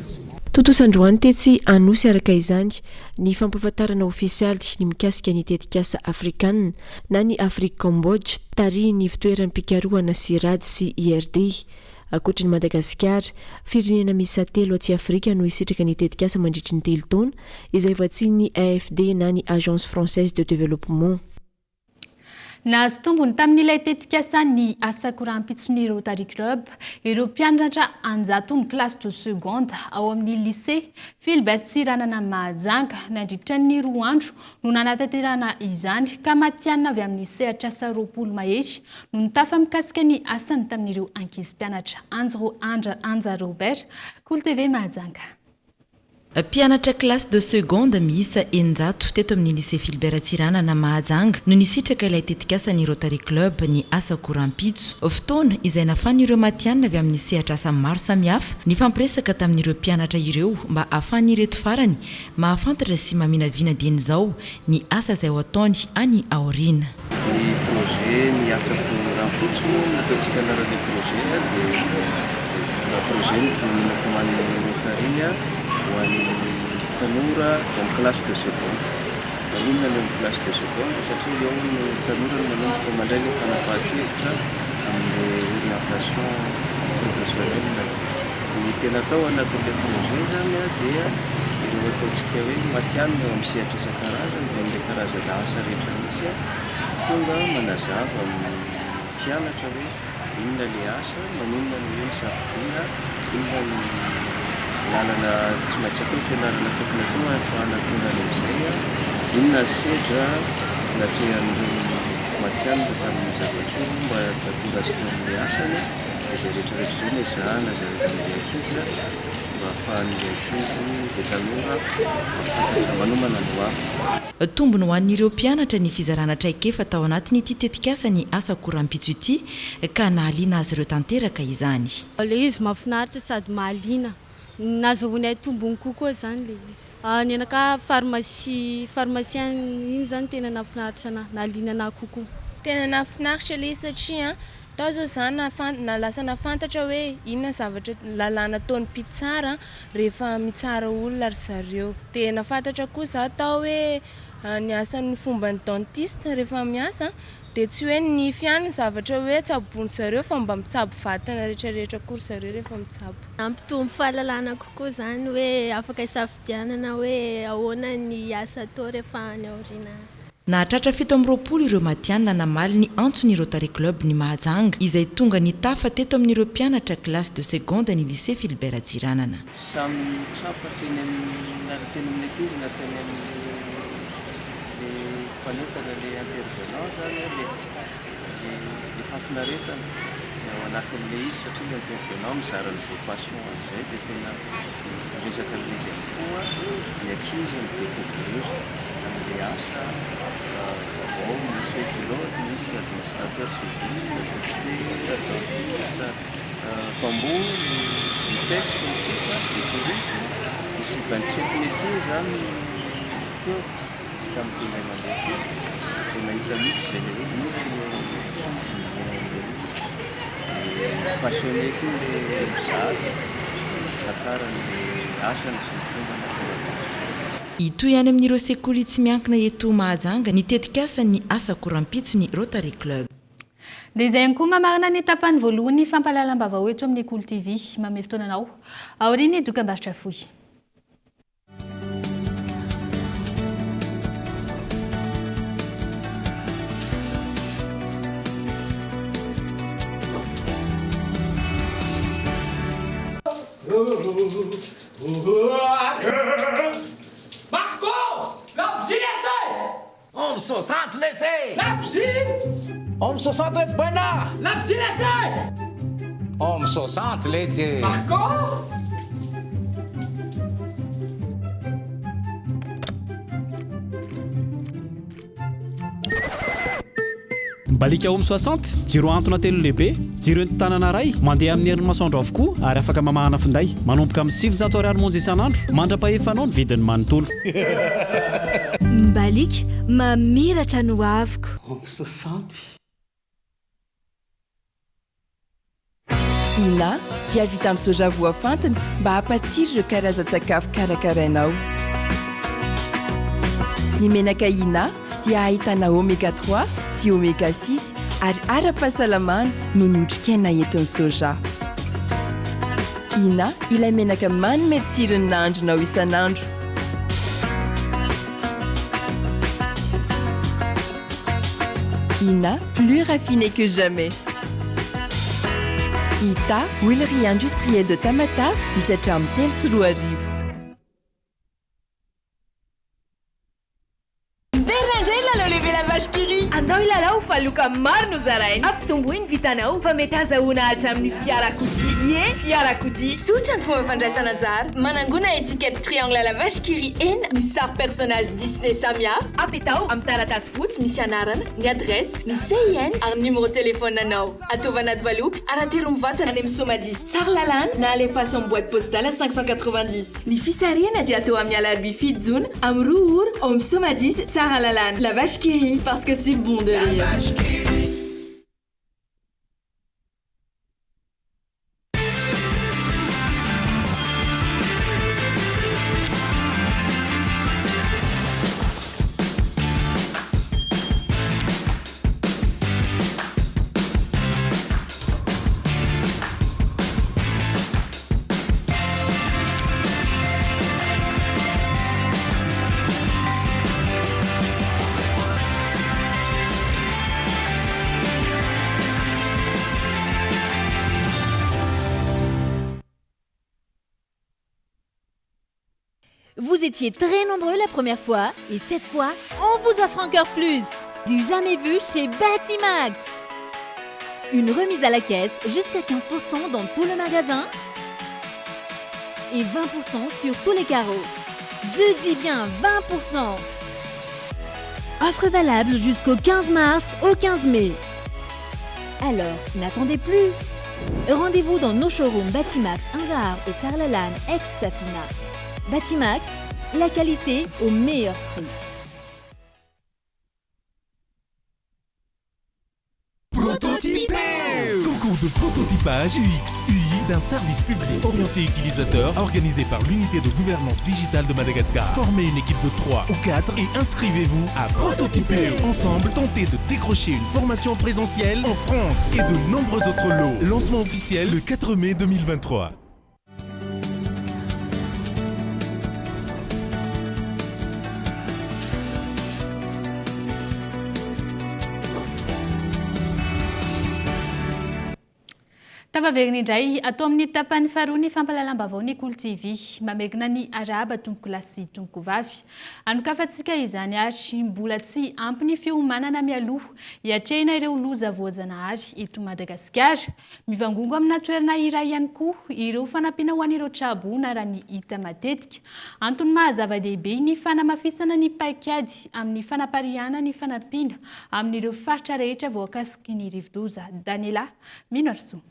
Tontosa androany tetsy Anosy araka izany ny fampahafantarana ofisialy ny mikasika ny tetikasa African na ny Afrique Cambodge tarihin'ny ivontoeram-pikarohana Cirad sy IRD. Ankoatry ny Madagasikara, firenena miisa telo aty Afrika no hisitraka ny tetikasa mandritry ny telo taona, izay vatsian'ny AFD na ny Agence Française de Développement. Nahazo tombony tamin'ilay tetikasa ny Asako rahampitson'ny Rotary Club ireo mpianatra an-jatony classe de seconde ao amin'ny Lycée Philbert Tsiranana Mahajanga nandritra ny roa andro no nanatanterahana izany ka matihanina avy amin'ny sehatr'asa 20 mahery no nitafa mikasika ny asany tamin'ireo ankizy mpianatra. Anjy Anja Robert, Kolo TV Mahajanga. Mpianatra classe de seconde miisa 600 teto amin'ny Lycée Philbert Tsiranana Mahajanga no nisitraka ilay tetikasan'ny Rotary Club ny Asako Rahampitso. Fotoana izay nafan'ireo matihanina avy amin'ny sehatr'asa maro samihafa nifampiresaka tamin'ireo mpianatra ireo mba hahafahan'ireto farany Mahafantatra sy maminavina dieny izao ny asa izay ho ataony any aoriana. Ny projet ny asako rahampitso no nataontsika anaran'ilay projet dia projet novonoinako ho an'ny Rotary ho an'ny tanora amin'ny classe de seconde. Maninona no amin'ny classe de seconde? Satria eo no tanora no manomboka mandray ilay fanapahan-kevitra amin'ilay orientation professionnelle. Ny tena atao anatin'ilay projet izany dia ireo ataontsika hoe matihanina eo amin'ny sehatra isan-karazany dia amin'ilay karazana asa rehetra misy tonga manazava amin'ny mpianatra hoe inona ilay asa, maninona no io no safidiana, inona ny lalana tsy maintsy atao, fianarana tokony atao ahafahana tonga any amin'izay, inona ny sedra natrehan'ireo matihanina tamin'io zavatra io mba hahatonga azy teo amin'ilay asany. Dia izay rehetra rehetra izay no ezahana zaraina amin'ilay ankizy mba ahafahan'ilay ankizy, ilay tanora mahafantatra, manomana ny ho avy. Tombony ho an'ireo mpianatra ny fizarana traikefa tao anatin'ity tetikasa ny Asako Rahampitso ity ka nahaliana azy ireo tanteraka izany. Ilay izy mahafinaritra sady mahaliana. Nazahoanay tombony kokoa izany ilay izy. Ny anakahy pharmacie, pharmacien iny izany tena nahafinaritra anah, nahaliana anah kokoa. Tena nahafinaritra ilay izy satria tao izao za na lasa nahafantatra hoe inona ny zavatra lalàna ataon'ny mpitsara rehefa mitsara olona ry zareo. Dia nahafantatra koa za tao hoe ny asan'ny fomban'ny dentiste rehefa miasa dia tsy hoe ny nify ihany ny zavatra hoe tsaboin-dry zareo fa mba mitsabo vatana rehetrarehetra koa ry zareo rehefa mitsabo. Nampitombo fahalalana kokoa izany hoe afaka isafidianana hoe ahoana ny asa atao rehefa any aoriana any. Nahatratra 27 ireo matihanina namaly ny antson'ny Rotary Club ny Mahajanga izay tonga nitafa teto amin'ireo mpianatra classe de seconde ny Lycée Philbert Tsiranana. Samy tsapa teny amin'ny na teny amin'ny ankizy na teny amin'ny le mpanentana le intervenant zany le le fahafinaretana ny ao anatin'le izy satria le intervenant mizara an'izay passion an'izay dia tena miresaka an'ilay izy amin'ny fo ny ankizy mi-découvrir an'le asa vaovao misy hoe pilote, misy administrateur civil, député, dentiste, mpamboly, vitesse sy ny sisa, ny tourisme, misy 27 métiers zany teo tamin'ity indray mandeha ity dia nahita mihitsy izay ilay hoe mila ny ankizy mihaino an'ilay izy dia passionné koa ilay mizara mitantara ny asany sy ny fomba nahatonga azy. Hitohy any amin'ireo sekoly tsy miankina eto Mahajanga ny tetikasan'ny Asako Rampitso ny Rotary Club. Dia izay ihany koa mamarana ny tapany voalohan'ny fampahalalam-baovao eto amin'ny Kolo TV. Manome fotoana anao aorian'ny dokambarotra fohy. Marco! Labozia lesy e! Homme 60 lesy e! Labozia! Homme 60 lesy Baina! Labozia lesy e! Homme 60 lesy e! Marco! Mibaliaka Home 60, jiro ahantona telo lehibe, jiro entin-tanana iray, mandeha amin'ny herin'ny masoandro avokoa ary afaka mamahana finday. Manomboka amin'ny 900 ariary monja isan'andro, mandra-pahefanao ny vidiny manontolo. Mibaliaka, mamiratra ny hoaviko. Home 60. Ina dia vita amin'ny soja voafantina mba hampatsiro ireo karazan-tsakafo karakarainao. Ny menaka Ina dia ahitana oméga trois sy oméga six ary ara-pahasalamana noho ny otrikaina entin'ny soja. Ina ilay menaka manome tsiro ny nahandronao isan'andro. Ina, plus raffiné que jamais. Ita, huilerie industrielle de Tamatave, misy hatramin'ny 2003. Miverina indray ny lalao lehibe La Vache qui rit. Andao hilalao fa loka maro no zaraina. Ampitomboy ny vitanao fa mety hazahoana hatramin'ny fiarakodia. Ie, fiarakodia. Tsotra ny fomba fandraisana anjara. Manangona étiquette triangle La Vache qui rit enina misy sary personnage Disney samihafa. Apetaho amin'ny taratasy fotsy misy anarana, ny adiresy, ny CIN ary ny numéro téléphone anao. Ataovy anaty valopy ary atero mivantana any amin'ny Somadis Tsaralalàna na alefaso amin'ny boîte postale 590. Ny fisarihana dia atao amin'ny alarobia 7 jona amin'ny 2 ora ao amin'ny Somadis Tsaralalàna. La vache qui rit parce que c'est bon de rire. Vous étiez très nombreux la première fois et cette fois, on vous offre encore plus. Du jamais vu chez Batimax. Une remise à la caisse jusqu'à 15% dans tout le magasin et 20% sur tous les carreaux. Je dis bien 20%. Offre valable jusqu'au 15 mars au 15 mai. Alors, n'attendez plus. Rendez-vous dans nos showrooms Batimax Andraharo et Tsaralalàna ex-Safina. Batimax, la qualité au meilleur prix. Prototype Concours de prototypage UX UI d'un service public orienté utilisateur organisé par l'unité de gouvernance digitale de Madagascar. Formez une équipe de 3 ou 4 et inscrivez-vous à Prototyper. Ensemble, tentez de décrocher une formation présentielle en France et de nombreux autres lots. Lancement officiel le 4 mai 2023. Tafaverina indray ato amin'ny tapany faharoa ny fampahalalam-baovao ny Kolo TV. Mamerina ny arahaba tompokolahy sy tompokovavy. Anokafantsika izany ary mbola tsy ampy ny fiomanana mialoha hiatrehina ireo loza voajanahary eto Madagasikara. Mivangongo amina toerana iray ihany koa ireo fanampiana ho an'ireo tra-boina raha ny hita matetika. Antony maha zava-dehibe ny fanamafisana ny paikady amin'ny fanapariahana ny fanampiana amin'ireo faritra rehetra voakasiky ny rivodoza Daniela Minoarisoa.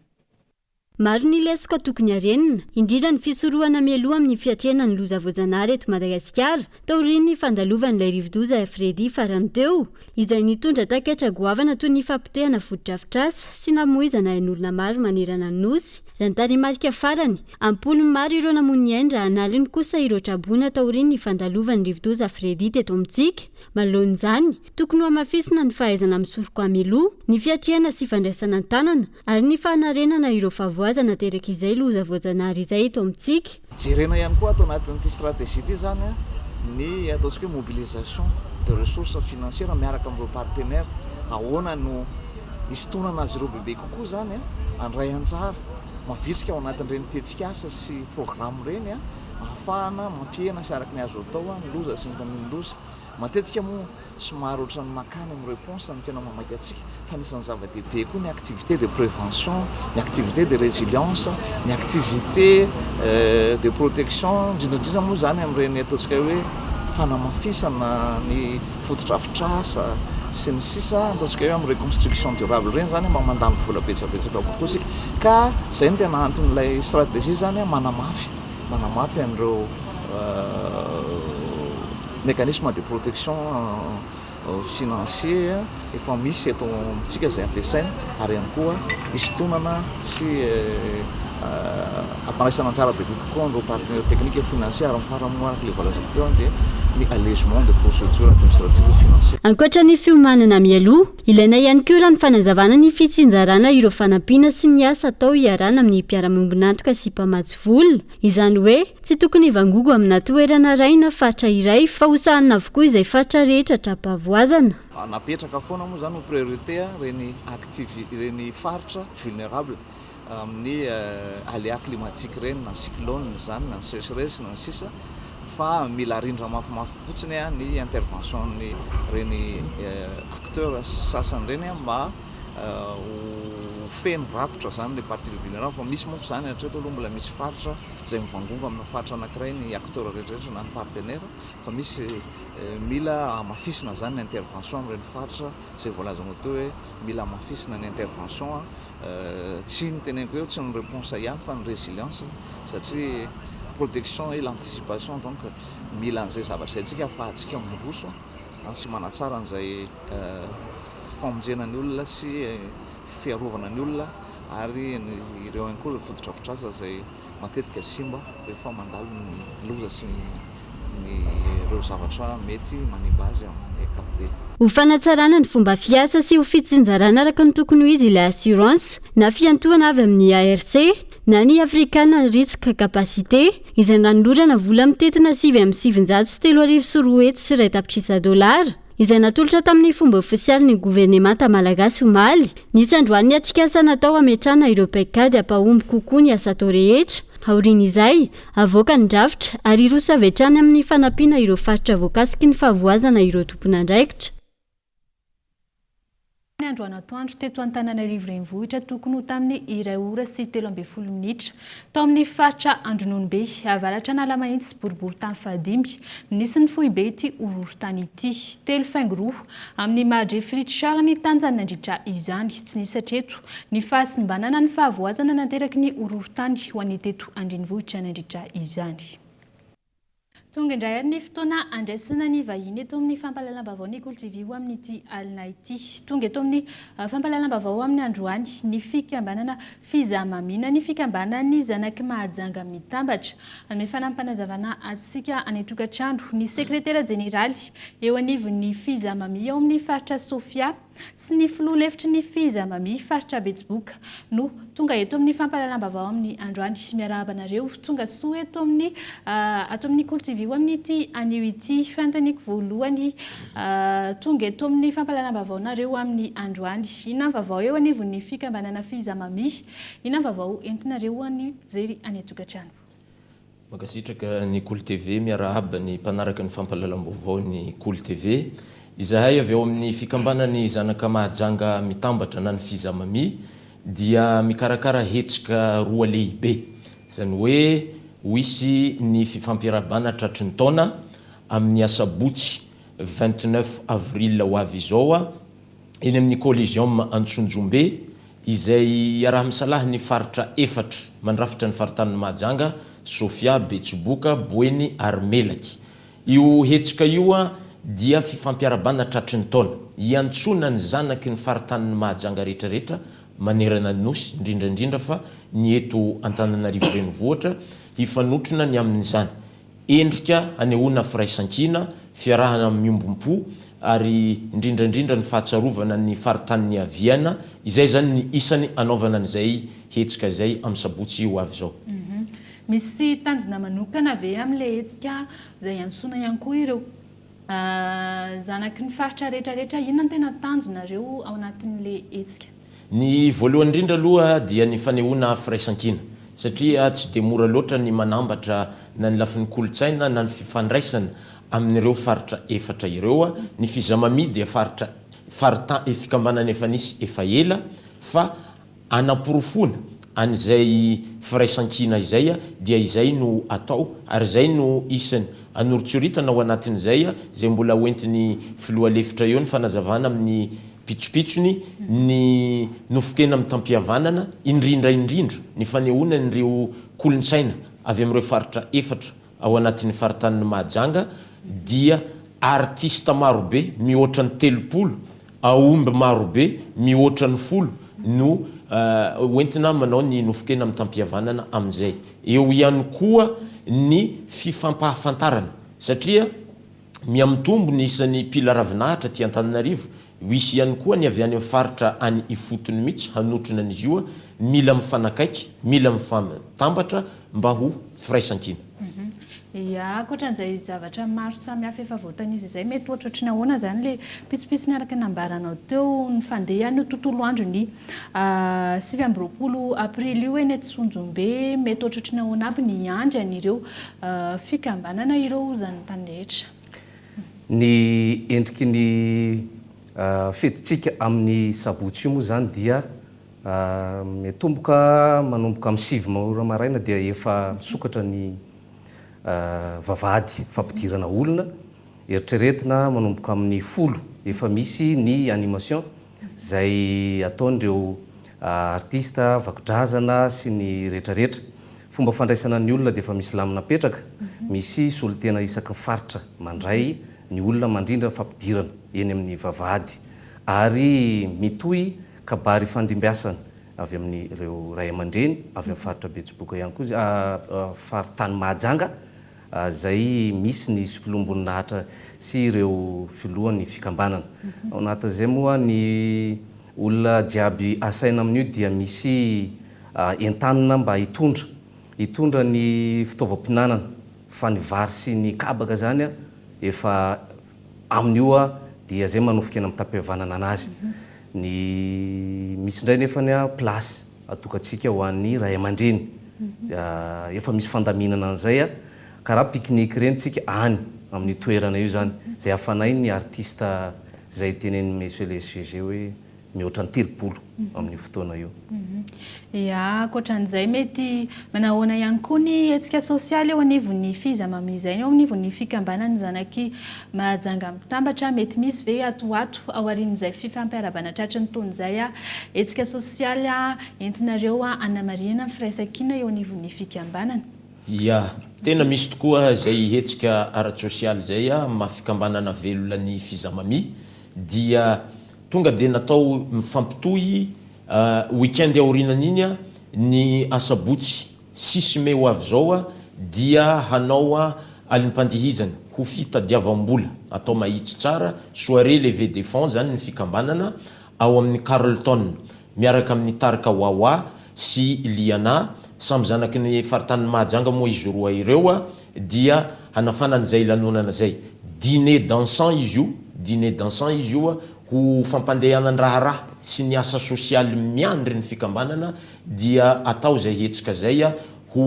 Maro ny lesoka tokony harenina, indrindra ny fisorohana mialoha amin'ny fiatrehana ny loza voajanahary eto Madagasikara, taorian'ny fandalovan'ilay rivodoza Freddy farany teo, izay nitondra takaitra goavana toy ny fahapotehana fotodrafitrasa sy namoizana ain'olona maro manerana ny Nosy. Raha ny tarehimarika farany, am-polony maro ireo namoy ny ainy raha an'aliny kosa ireo traboina taorian'ny fandalovan'ny rivodoza Freddy teto amintsika. Manoloana izany, tokony hohamafisina ny fahaizana misoroka mialoha, ny fiatrehana sy fandraisana an-tanana, Ary ny fanarenana ireo fahavoazana aterak'izay loza voajanahary izay eto amintsika. Jerena ihany koa ato anatin'ity stratégie ity izany ny ataontsika hoe mobilisation de ressources financières miaraka amin'ireo partenaires. Ahoana no hisintonana azy ireo bebe kokoa izany handray anjara mavitrika ao anatin'ireny tetikasa sy programme ireny ahafahana mampihena sy araka ny azo atao ny loza sy ny tandindon-doza. Matetika moa somary ohatran'ny makany amin'ny réponse no tena mamaika antsika fa anisan'ny zava-dehibe koa ny activité de prévention, ny activité de résilience, ny activité de protection, indrindra indrindra moa izany amin'ireny ataontsika hoe fanamafisana ny fotodrafitrasa sy ny sisa, ataontsika hoe amin'ny reconstruction durable ireny izany mba mandany vola betsabetsaka kokoa isika ka izay no tena anton'ilay stratégie izany manamafy manamafy an'ireo Mécanisme de protection financier efa misy eto amintsika izay ampiasaina ary ihany koa hisintonana sy hampandraisana anjara bebe kokoa an'ireo partenaires techniques et financiers ary ny farany moa araka ilay voalazako teo dia ny allègement de procédure administrative et financière. Ankoatra ny fiomanana mialoha, ilaina ihany koa raha ny fanazavana ny fitsinjarana ireo fanampiana sy ny asa atao iarahana amin'ny mpiara-miombon'antoka sy mpamatsy vola. Izany hoe, tsy tokony hivangogo amina toerana iray na faritra iray fa ho sahanina avokoa izay faritra rehetra tra-pahavoazana. Napetraka foana moa izany ho priorité ireny activi ireny faritra vulnerable amin'ny aléas climatiques ireny na cyclone izany na ny sécheresse na ny sisa fa mila arindra mafimafy fotsiny ny intervention ny ireny acteurs sasany ireny mba ho feno rakotra izany ilay partie vulnérable fa misy manko izany hatreto aloha mbola misy faritra izay mivangongo amina faritra anankiray ny acteur rehetra rehetra na ny partenaire fa misy mila hamafisina izany ny intervention amin'ireny faritra izay voalazanao teo hoe mila hamafisina ny intervention tsy ny teneniko eo tsy ny réponse ihany fa ny résilience satria protection et l'anticipation donc mila an'izay zavatra izay tsika ahafahantsika miroso sy manatsara an'izay famonjena ny olona sy fiarovana ny olona ary ireo ihany koa ireo fotodrafitrasa izay matetika simba rehefa mandalo ny loza sy ny ireo zavatra mety manimba azy amin'ny ankapobeny. Ho fanatsarana ny fomba fiasa sy ho fitsinjarana araka ny tokony ho izy ilay assurance na fiantohana avy amin'ny ARC na ny African Risk Capacity izay nanolorana vola mitentina 29 901 tapitrisa dolara izay natolotra tamin'ny fomba ofisialy ny governemanta malagasy omaly. Nisy androany ny atrikasa natao hametrahana ireo paikady hampahomby kokoa ny asa atao rehetra. Aorian'izay, havoaka ny drafitra ary hiroso avy hatrany amin'ny fanampiana ireo faritra voakasiky ny fahavoazana ireo tompon'andraikitra. Androany atoandro teto Antananarivo Renivohitra tokony ho tamin'ny iray ora sy 13 minitra tao amin'ny faritra Andrononobe, avaratra Analamahitsy, boriborintany fahadimy, nisy ny foibe ity horohorontany ity. Telo faingo roa amin'ny mahadrefy Richard ny tanjany nandritra izany. Tsy nisy hatreto ny fahasimbana na ny fahavoazana nateraky ny horohorontany ho an'ny teto an-drenivohitra nandritra izany. Tonga indray ary ny fotoana handraisana ny vahiny eto amin'ny fampahalalam-baovao ny Kolo TV ho amin'ity alina ity. Tonga eto amin'ny fampahalalam-baovao amin'ny androany ny fikambanana Fizamamina, ny fikambanan'ny zanak'i Mahajanga mitambatra. Hanome fanampinazavana antsika any an-tokantrano ny sekretera jeneraly eo anivon'ny Fizamami ao amin'ny faritra Sofia. sy ny filoha lefitry ny Fizamami faritra Betsiboka no tonga eto amin'ny fampahalalam-baovao amin'ny androany. Miarahaba anareo tonga soa eto amin'ny ato amin'ny Kolo TV ho amin'ity anio ity. Fanontaniako voalohany tonga eto amin'ny fampahalalam-baovao nareo amin'ny androany. Inona ny vaovao eo anivon'ny fikambanana Fizamami? Inona ny vaovao entinareo ho an'ny mpijery any an-tokantrano? Mankasitraka ny Kolo TV, miarahaba ny mpanaraka ny fampahalalam-baovao ny Kolo TV. Izahay avy ao amin'ny fikambanan'ny zanaka Mahajanga mitambatra na ny Fizamami dia mikarakara hetsika roa lehibe. Izany hoe ho hisy ny fifampiarahabana tratry ny taona amin'ny asabotsy 29 avril ho avy izao eny amin'ny Coliseum Antsonjombe izay iaraha-misalahy ny faritra efatra mandrafitra ny faritanin'i Mahajanga, Sofia, Betsiboka, Boeny ary Melaky. Io hetsika io dia fifampiarabana tratry ny taona, iantsoana ny zanaky ny faritanin'i Mahajanga rehetrarehetra manerana ny Nosy, indrindra indrindra fa ny eto Antananarivo Renivohitra, hifanotrona ny amin'izany. Endrika hanehoana firaisankina, fiarahana miombom-po ary indrindra indrindra ny fahatsarovana ny faritany niaviana, izay izany ny isany hanaovana an'izay hetsika izay amin'ny sabotsy ho avy izao. Misy tanjona manokana ve amin'ilay hetsika izay iantsoana ihany koa ireo zanaky ny faritra rehetra rehetra? Inona no tena tanjonareo ao anatin'ilay hetsika? Ny voalohany indrindra aloha dia ny fanehoana firaisankina satria tsy dia mora loatra ny manambatra na ny lafiny kolontsaina na ny fifandraisana amin'ireo faritra efatra ireo. Ny Fizamami dia faritra farita fikambanana efa nisy efa ela fa Anaporofoana an'izay firaisankina izay dia izay no atao ary izay no isany anoritsoritana ao anatin'izay izay mbola hoentin'ny filoha lefitra eo ny fanazavana amin'ny pitsopitsony ny nofon-kena mitam-pihavanana indrindra indrindra ny fanehoana an'ireo kolontsaina avy amin'ireo faritra efatra ao anatin'ny faritanin'i Mahajanga dia artista marobe mihoatra ny 30, aomby marobe mihoatra ny folo no hoentina manao ny nofon-kena mitam-pihavanana amin'izay. Eo ihany koa ny fifampahafantarana satria mihamitombo ny isan'ny mpila ravinahitra aty Antananarivo, hisy ihany koa ny avy any amin'ny faritra any ifotony mihitsy hanotrona an'izy io, mila mifanakaiky, mila mifamitambatra mba ho firaisankina. Ya, ankoatran'izay zavatra maro samihafa efa voatanisa izay, mety ohatrohatry ny ahoana izany ilay pitsopitsony araka ny nambaranao teo ny fandehan'io tontolo andron'ny 29 aprily io eny Antsonjombe, mety ohatrohatry ny ahoana aby ny hiandry an'ireo fikambanana ireo zanatany rehetra? Ny endriky ny fetintsika amin'ny sabotsy io moa izany dia Miatomboka manomboka amin'ny sivy ora maraina dia efa misokatra ny vavahady fampidirana olona. Eritreretina manomboka amin'ny folo efa misy ny animation izay ataon'ireo artista vakodrazana sy ny rehetrarehetra. Fomba fandraisana ny olona dia efa misy lamina apetraka, misy solontena isaky ny faritra mandray ny olona mandrindra ny fampidirana eny amin'ny vavahady ary mitohy Kabary ifandimbiasana avy amin'ireo ray aman-dreny avy amin'ny faritra Betsiboka ihany koa, faritany Mahajanga, izay misy ny filoham-boninahitra sy ireo filohan'ny fikambanana. Ao anatin'izay moa ny olona jiaby asaina amin'io dia misy entanina mba hitondra hitondra ny fitaovam-pihinanana fa ny vary sy ny kabaka izany efa Amin'io dia zay manofika-kena mitam-pihavanana anazy. Ny misy indray nefany place atokantsika ho an'ny ray aman-dreny. Efa misy fandaminana an'izay karaha pique-nique ireny tsika any amin'io toerana io zany. Zay hafanain'ny artiste zay tenenin'i Monsieur le SGG hoe. mihoatra ny 30 amin'io fotoana io. Ya, ankoatran'izay mety manahoana ihany koa ny hetsika sosialy eo anivon'ny Fizamami izay eo anivon'ny fikambanan'ny zanak'i Mahajanga mitambatra, mety misy ve ato ho ato aorian'izay fifampiarahabana tratry ny taona izay hetsika sosialy entinareo hanamarihana ny firaisankina eo anivon'ny fikambanana? Ya, tena misy tokoa izay hetsika ara-tsosialy izay amin'ny maha fikambanana velona ny Fizamami dia Tonga dia natao mifampitohy week-end aorianan'iny ny asabotsy six mai ho avy izao dia hanao alim-pandihizana ho fitadiavam-bola atao mahitsy tsara, soirée levée des fonds izany ny fikambanana ao amin'ny Carlton miaraka amin'ny tarika Wawa sy Liana, samy zanaky ny faritanin'i Mahajanga moa izy roa ireo dia hanafana an'izay lanonana izay. Dîner dansant izy io, dîner dansant izy io ho fampandehanan-draharaha sy ny asa sosialy miandry ny fikambanana dia atao izay hetsika izay ho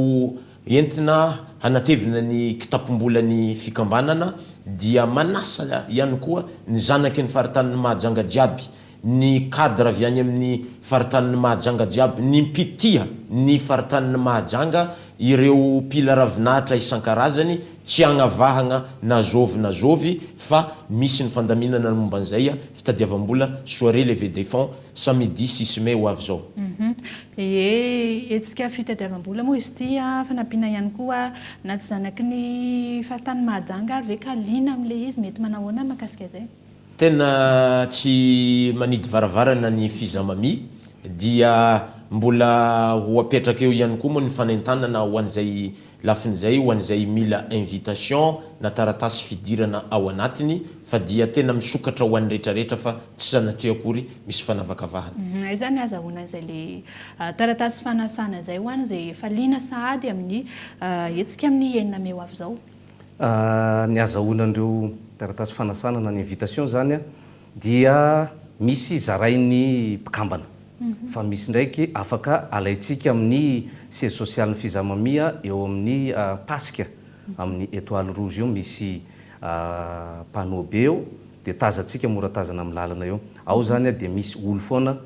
entina hanatevina ny kitapom-bolan'ny fikambanana dia manasa ihany koa ny zanaky ny faritanin'i Mahajanga jiaby ny cadre avy any amin'ny faritanin'i Mahajanga jiaby, ny mpitia ny faritanin'i Mahajanga, ireo mpila ravinahitra isan-karazany, tsy agnavahagna na zôvy na zôvy fa misy ny fandaminana ny momba an'izay, fitadiavam-bola, soirée levée des fonds, samedi six mai ho avy zao. Ie, hetsika fitadiavam-bola moa izy ity, fanampiana ihany koa na tsy zanaky ny faritanin'i Mahajanga ary ve ka liana amin'ilay izy, mety manahoana mahakasika izay? Tena tsy manidy varavarana ny Fizamami dia mbola ho apetraka eo ihany koa moa ny fanentanana ho an'izay lafiny izay ho an'izay mila invitation na taratasy fidirana ao anatiny fa dia tena misokatra ho an'ny retraretra fa tsy sanatria akory misy fanavakavahana. Aiza ny azahoana izay le taratasy fanasana izay ho an'izay efa liana sahady amin'ny hetsika amin'ny enina mey ho avy izao? Ny azahoana an'ireo taratasy fanasana na ny invitation izany dia misy zarain'ny mpikambana fa misy ndraiky afaka alaintsika amin'ny siège social-n'ny Fizamamia eo amin'ny Pasika amin'ny étoile rouge eo misy panneau be eo dia tazantsika mora tazana amin'ny lalana eo. Ao izany dia misy olo foana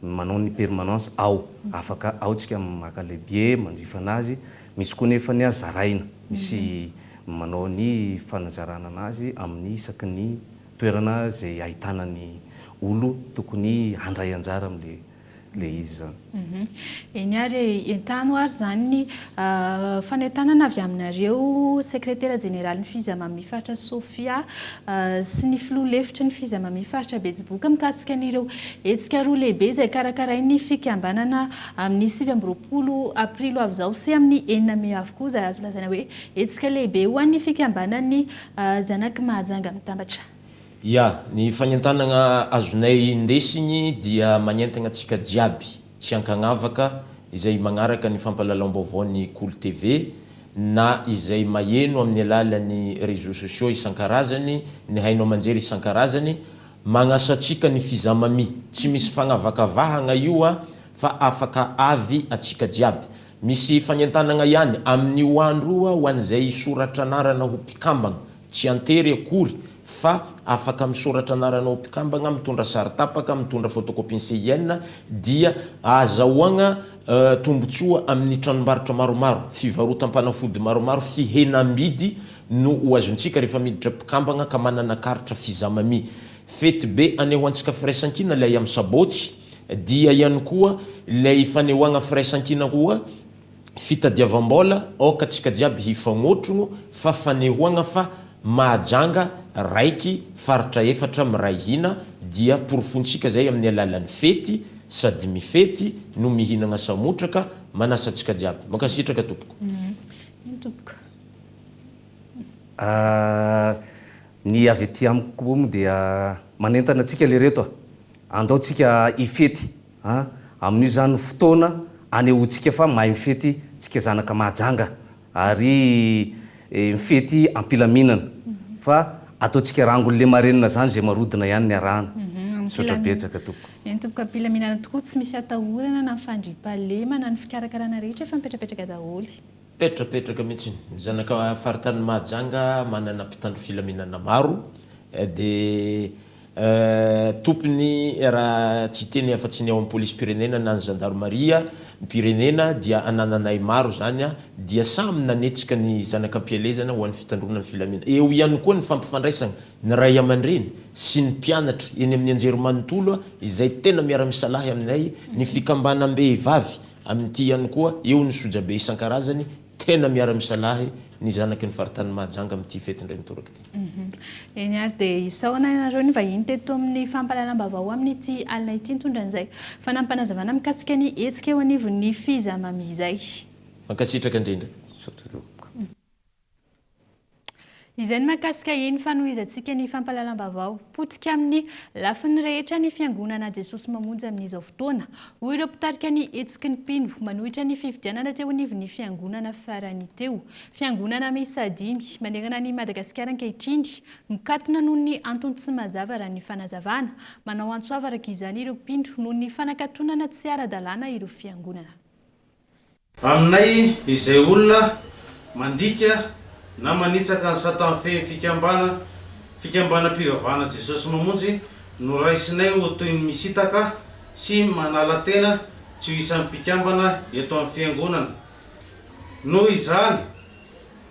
manao ny permanence ao, afaka ao tsika maka le billet manjifa anazy, misy koa nefa ny zaraina, misy manao ny fanazarana anazy amin'ny isaky ny toerana zay ahitana ny olo tokony handray anjara amle le izy zany. Eny ary e, entano ary izany ny fanentanana avy aminareo sekretera jeneralin'ny Fizamami faritra Sofia sy ny filoha lefitry ny Fizamami faritra Betsiboka mikasika an'ireo hetsika roa lehibe izay karakarain'ny fikambanana amin'ny 29 aprily ho avy izao sy amin'ny enina mey avokoa izay azo lazaina hoe hetsika lehibe ho an'ny fikambanan'ny zanak'i Mahajanga mitambatra. Ya, ny fagnentanagna azonay indesigny dia magnentagna antsika jiaby tsy ankagnavaka izay magnaraka ny fampahalalam-baovaon'ny Kolo TV na izay maheno amin'ny alalan'ny réseaux sociaux isan-karazany, ny haino aman-jery isan-karazany, magnasa antsika ny Fizamami. Tsy misy fagnavakavahagna io a, fa afaka avy atsika jiaby. Misy fagnentanagna ihany amin'io andro io ho an'izay hisoratra anarana ho mpikambagna. Tsy an-tery akory fa afaka misoratra anarana ho mpikambagna, mitondra sary tapaka, mitondra photocopie-n'ny CIN dia ahazahoagna tombotsoa amin'ny tranombarotra maromaro, fivarotam-panafody maromaro, fihenam-bidy no ho azontsika rehefa miditra mpikambagna ka manana karatra Fizamami. Fety be anehoantsika firaisankina ilay amin'ny sabotsy dia ihany koa ilay fanehoagna firaisankina koa Fitadiavam-bola, aoka tsika jiaby hifagnotrogno fa fanehoagna fa Mahajanga raiky faritra efatra miray hina dia porofontsika zay amin'ny alalan'ny fety sady mifety no mihinagna samotraka manasa antsika jiaby. Mankasitraka tompoko. Eny tompoko. Ny avy aty amiko koa moa dia manentana antsika lereto a! Andao tsika hifety A, Amin'io izany no fotoana anehoantsika fa mahay mifety tsika zanaka Mahajanga ary mifety am-pilaminana fa ataontsika rangony le marenina zany izay marodona ihany ny arahana. Misaotra betsaka tompoko. Eny tompoko am-pilaminana tokoa tsy misy atahorana na ny fandriampahalemana ny fikarakarana rehetra efa mipetrapetraka daholo. Mipetrapetraka mihitsy. Ny zanaka faritanin'i Mahajanga manana mpitandro filaminana maro dia. Tompony raha tsy hiteny afa-tsy ny ao amin'ny polisim-pirenena na ny zandarmaria mpirenena dia anananay maro izany dia samy nanetsika ny zanak'ampielezana ho an'ny fitandroana ny filaminana. Eo ihany koa ny fampifandraisana ny ray aman-dreny sy ny mpianatra eny amin'ny anjerimanontolo izay tena miara-misalahy aminay, ny fikambanam-behivavy amin'ity ihany koa, eo ny sojabe isan-karazany Tena miara-misalahy ny zanaky ny faritanin'i Mahajanga amin'ity fety indray mitoraka ity. Eny ary dia isaorana ianareo nivahiny teto amin'ny fampahalalam-baovao amin'ity alina ity nitondra an'izay fanampinazavana mikasika ny hetsika eo anivon'ny Fizamami izay. Mankasitraka indrindra. Misaotra tompoko. Izay ny mahakasika iny fanohizantsika ny fampahalalam-baovao. Potika amin'ny lafiny rehetra ny Fiangonana Jesosy Mamonjy amin'izao fotoana, hoy ireo mpitarika ny hetsiky ny mpino manohitra ny fifidianana teo anivon'ny Fiangonana farany teo. Fiangonana miisa dimy manerana an'i Madagasikara ankehitriny mikatona noho ny antony tsy mazava raha ny fanazavana. Manao antso avo araka izany ireo mpino noho ny fanakatonana tsy ara-dalàna ireo fiangonana. Aminay izay olona mandika na manitsaka ny sata mifehy ny fikambana fikambanam-pivavahana Jesosy Mamonjy no raisinay ho toy ny misintaka sy manala tena tsy ho isan'ny mpikambana eto amin'ny fiangonana. Noho izany,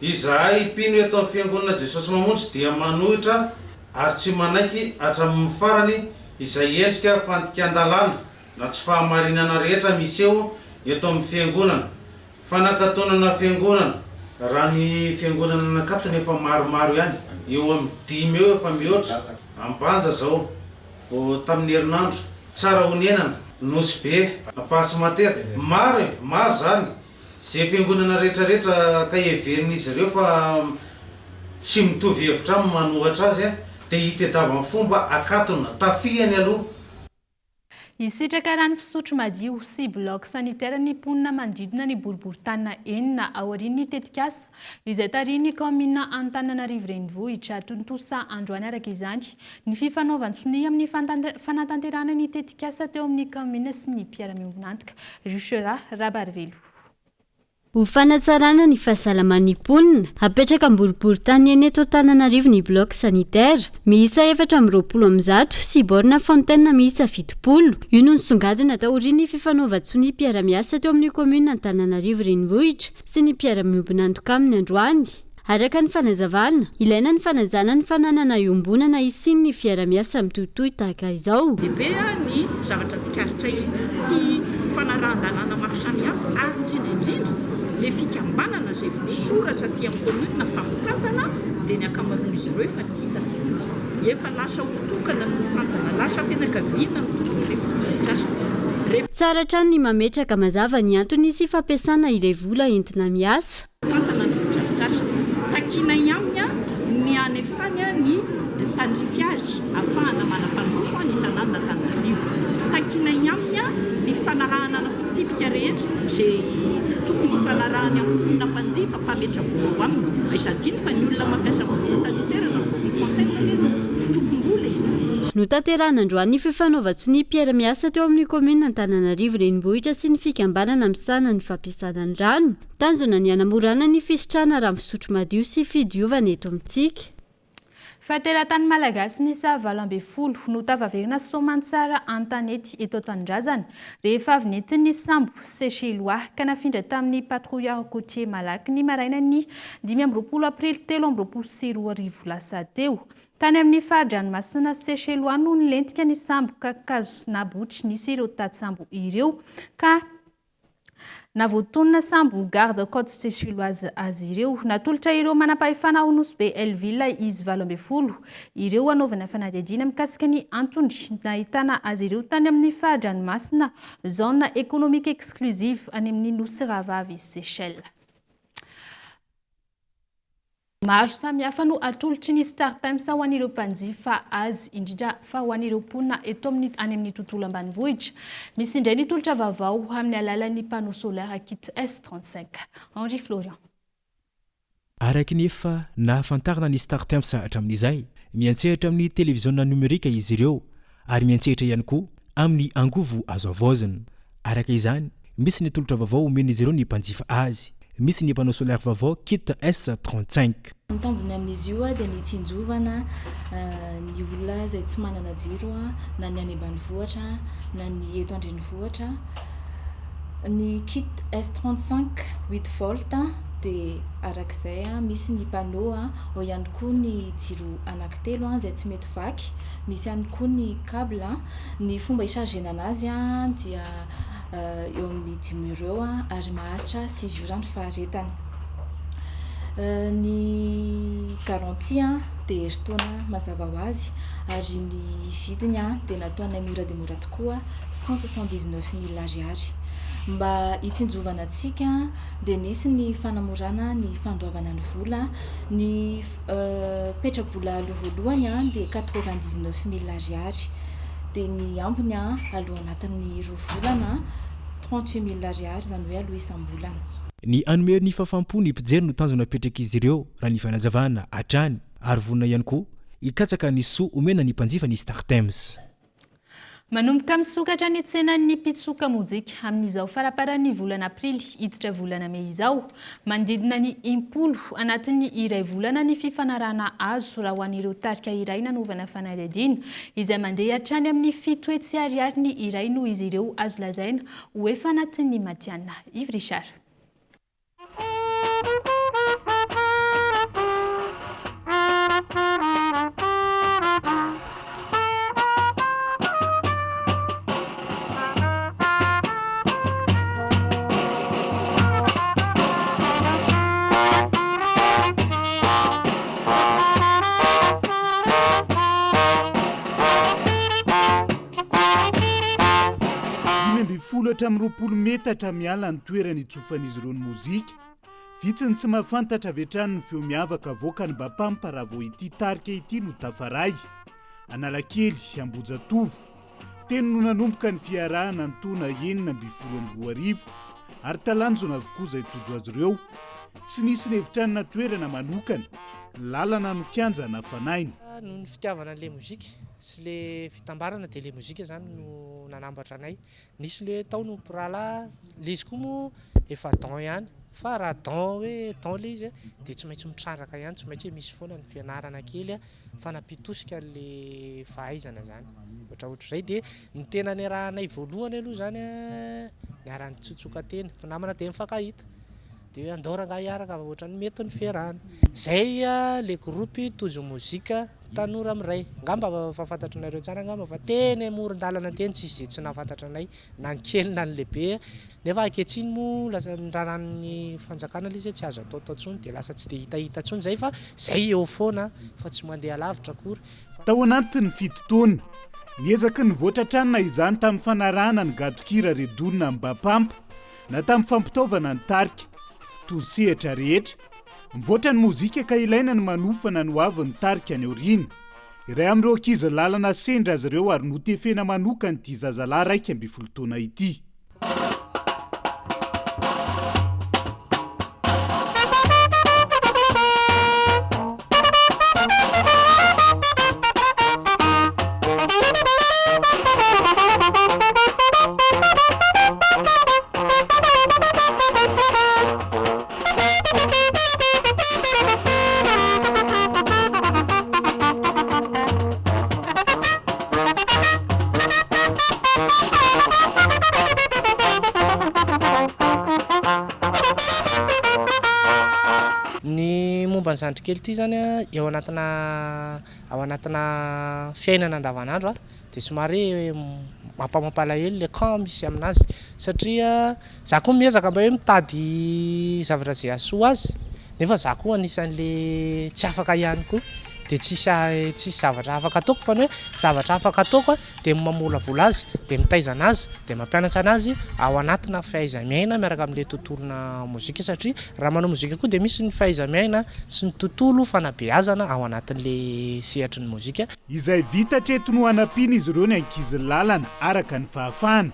izahay mpino eto amin'ny fiangonana Jesosy Mamonjy dia manohitra ary tsy manaiky hatramin'ny farany izay endrika fandikan-dalàna na tsy fahamarinana rehetra miseho eto amin'ny fiangonana. Fanakatonana fiangonana, raha ny fiangonana nakatona efa maromaro ihany, eo amin'ny dimy eo efa mihoatra, Ambanja zao vao tamin'ny herinandro, Tsarahonenana, Nosy Be, Ampasimatera, maro e, maro zany, ze fiangonana rehetra rehetra ka heverin'izy ireo fa tsy mitovy hevitra aminy manohatra azy dia hitedavany fomba akatona, tafihany aloha. Hisitraka rano fisotro madio sy bloc sanitaire ny mponina manodidina ny boriborintany enina aorian'ny tetikasa izay tarihin'ny kaominina Antananarivo Renivohitra. Tontosa androany araka izany ny fifanaovan-tsonia amin'ny fanatanterahana ny tetikasa teo amin'ny kaominina sy ny mpiara-miombon'antoka. Ruchera Rabarivelo. Ho fanatsarana ny fahasalaman'ny mponina, hapetraka am-boriborintany eny eto Antananarivo ny bloc sanitaire miisa 124 sy borne fontaine miisa 70. Io no nisongadina taorian'ny fifanaovan-tsonia mpiara-miasa teo amin'ny kaominina Antananarivo Renivohitra sy ny mpiara-miombon'antoka aminy androany. Araka ny fanazavana, ilaina ny fanajana ny fananana iombonana hisian'ny fiara-miasa mitohitohy tahaka izao. Lehibe ny zavatra tsikaritray, tsy fanarahan-dalàna maro samihafa ary indrindra indrindra ilay fikambanana izay voasoratra aty amin'ny commune fa mitantana dia ny ankamaroan'izy ireo efa tsy hita intsony, efa lasa olon-tokana no mitantana, lasa fianakaviana no tompon'ilay fotodrafitrasa. Rehefa. Tsara hatrany ny mametraka mazava ny antony sy fampiasana ilay vola entina miasa. Tantana ny fotodrafitrasa. Takiana aminy ny hanefany ny tandrify azy ahafahana manam-pandroso ny tanànan'Antananarivo. Takiana aminy ny fanarahana ny fitsipika rehetra izay tokony hifanarahany amin'ny mponina mpanjifa mpametra-bola ao aminy. Aiza adino fa ny olona mampiasa borne sanitaire na borne fontaine anie no tompom-bola e! Notanterahina androany ny fifanaovan-tsonia mpiara-miasa teo amin'ny kaominina Antananarivo Renivohitra sy ny fikambanana misahana ny fampiasana ny rano. Tanjona ny hanamorana ny fisitrahana rano fisotro madio sy fidiovana eto amintsika. Fa teratany Malagasy miisa 18 no tafaverina soamantsara an-tanety eto an-tanindrazana rehefa avy nentin'ny sambo Seychellois ka nafindra tamin'ny patrouilleur côtier malaky ny marainan'ny 25 aprily 2023 lasa teo. Tany amin'ny fari-dranomasina Seychellois no nilentika ny sambo kakazo na botry nisy ireo tantsambo ireo ka Na voatonona sambo garde côte seychelloise azy ireo. Natolotra ireo manampahefana ao Nosy Be Hell-Ville izy 18 ireo hanaovana fanadihadiana mikasika ny antony nahitana azy ireo tany amin'ny fari-dranomasina zone économique exclusive any amin'ny Nosy Rahavavy Seychelles. Maro samihafa no atolotry ny StarTimes ho an'ireo mpanjifa azy, indrindra fa ho an'ireo mponina eto amin'ny any amin'ny tontolo ambanivohitra. Misy indray ny tolotra vaovao amin'ny alalan'ny panneau solaire kit S 35. Henri Florian. Araka ny efa nahafantarana ny StarTimes hatramin'izay, miantsehatra amin'ny televiziona nomerika izy ireo ary miantsehatra ihany koa amin'ny angovo azo havaozina. Araka izany, misy ny tolotra vaovao omen'izy ireo ny mpanjifa azy. Misy ny panneau solaire vaovao kit S 35. Ny tanjony amin'izy io dia ny hitsinjovana ny olona izay tsy manana jiro na ny any ambanivohitra na ny eto an-drenivohitra. Ny kit S 35 huit volt dia arak'izay misy ny panneau, ao ihany koa ny jiro anankitelo izay tsy mety vaky, misy ihany koa ny cable. Ny fomba hi-charger-na anazy dia eo amin'ny dimy ora eo ary maharitra sivy ora ny faharetany. Ny garantie dia herintaona mazava ho azy ary ny vidiny dia nataonay mora dia mora tokoa 179 mille ariary. Mba hitsinjovana antsika dia nisy ny fanamorana ny fandoavana ny vola. Ny petrabola aloha voalohany dia 99 mille ariary dia ny ambiny aloha anatin'ny roa volana 38 mille ariary izany hoe aloha isam-bolana. Ny hanome ny fahafaham-po ny mpijery no tanjona apetrak'izy ireo raha ny fanazavana hatrany ary vonona ihany koa hikatsaka ny soa omena ny mpanjifa ny Startimes. Manomboka misokatra ny tsenan'ny mpitsoka mozika amin'izao faramparan'ny volana aprily hiditra volana mey izao. Manodidina ny impolo anatin'ny iray volana ny fifanarahana azo raha ho an'ireo tarika iray nanaovana fanadihadiana izay mandeha hatrany amin'ny 700 ariary ny iray noho izy ireo azo lazaina ho efa anatin'ny matihanina. Yves Richard. 15 hatramin'ny 20 metatra miala ny toerana itsofan'izy ireo ny mozika. Vitsy ny tsy mahafantatra avy hatrany ny feo miavaka avoakan'ny Bapampa raha vao ity tarika ity no tafaray. Analakely, Ambohijatovo. Teny no nanomboka ny fiarahana ny taona 2016 ary talanjona avokoa izay tojo azy ireo. Tsy nisy nihevitranina toerana manokana, lalana no kianja nafanaina. Noho ny fitiavana an'ilay mozika sy ilay fitambarana dia ilay mozika izany no nanambatra anay. Nisy le tao no mpirahalahy, le izy koa moa efa don ihany fa raha don hoe don le izy dia tsy maintsy mitrandraka ihany, tsy maintsy hoe misy foana ny fianarana kely fanampitosika an'le fahaizana zany, ohatraohatr'izay dia ny tena niarahanay voalohany aloha zany niara-nitsotsoka teny, mpinamana dia nifankahita dia hoe andao rangahy hiaraka fa ohatran'ny mety ny fiarahana, zay le groupe Tojo Mozika. Tanora miray. Angamba efa fantatrinareo tsara angamba fa teny amoron-dalana teny tsisy izay tsy nahafantatra anay na ny kely na ny lehibe. Nefa ankehitriny moa lasa nirarahan'ny fanjakana ilay izy hoe tsy azo ataotao intsony dia lasa tsy dia hitahita intsony izay fa izay eo foana fa tsy mandeha lavitra akory. Tao anatin'ny fito taona, niezaky nivoatra hatrany na izany tamin'ny fanarahana ny gadon-kira Redona amin'ny Bapampa na tamin'ny fampitaovana ny tarika. Toy ny sehatra rehetra, Mivoatra ny mozika ka ilaina ny manofana ny hoavin'ny tarika any aoriana. Iray amin'ireo ankizy lalana sendra azy ireo ary notefena manokana ity zazalahy 11 taona ity. Ny momba ny zandrikely ity zany a, eo anatina ao anatina fiainana andavanandro a, dia somary hoe mampamampalahelo le camp misy aminazy satria Za koa miezaka mba hoe mitady zavatra izay hahasoa azy nefa za koa anisan'le tsy afaka ihany koa dia tsisy tsisy zavatra afaka ataoko fa ny hoe zavatra afaka ataoko dia ny mamolavola azy dia mitaiza anazy dia mampianatra anazy ao anatina fahaiza-miaina miaraka amin'le tontolona mozika satria raha manao mozika koa dia misy ny fahaiza-miaina sy ny tontolo fanabeazana ao anatin'le sehatry ny mozika. Izay vita hatreto no hanampiana izy ireo ny ankizy lalana araka ny fahafahana.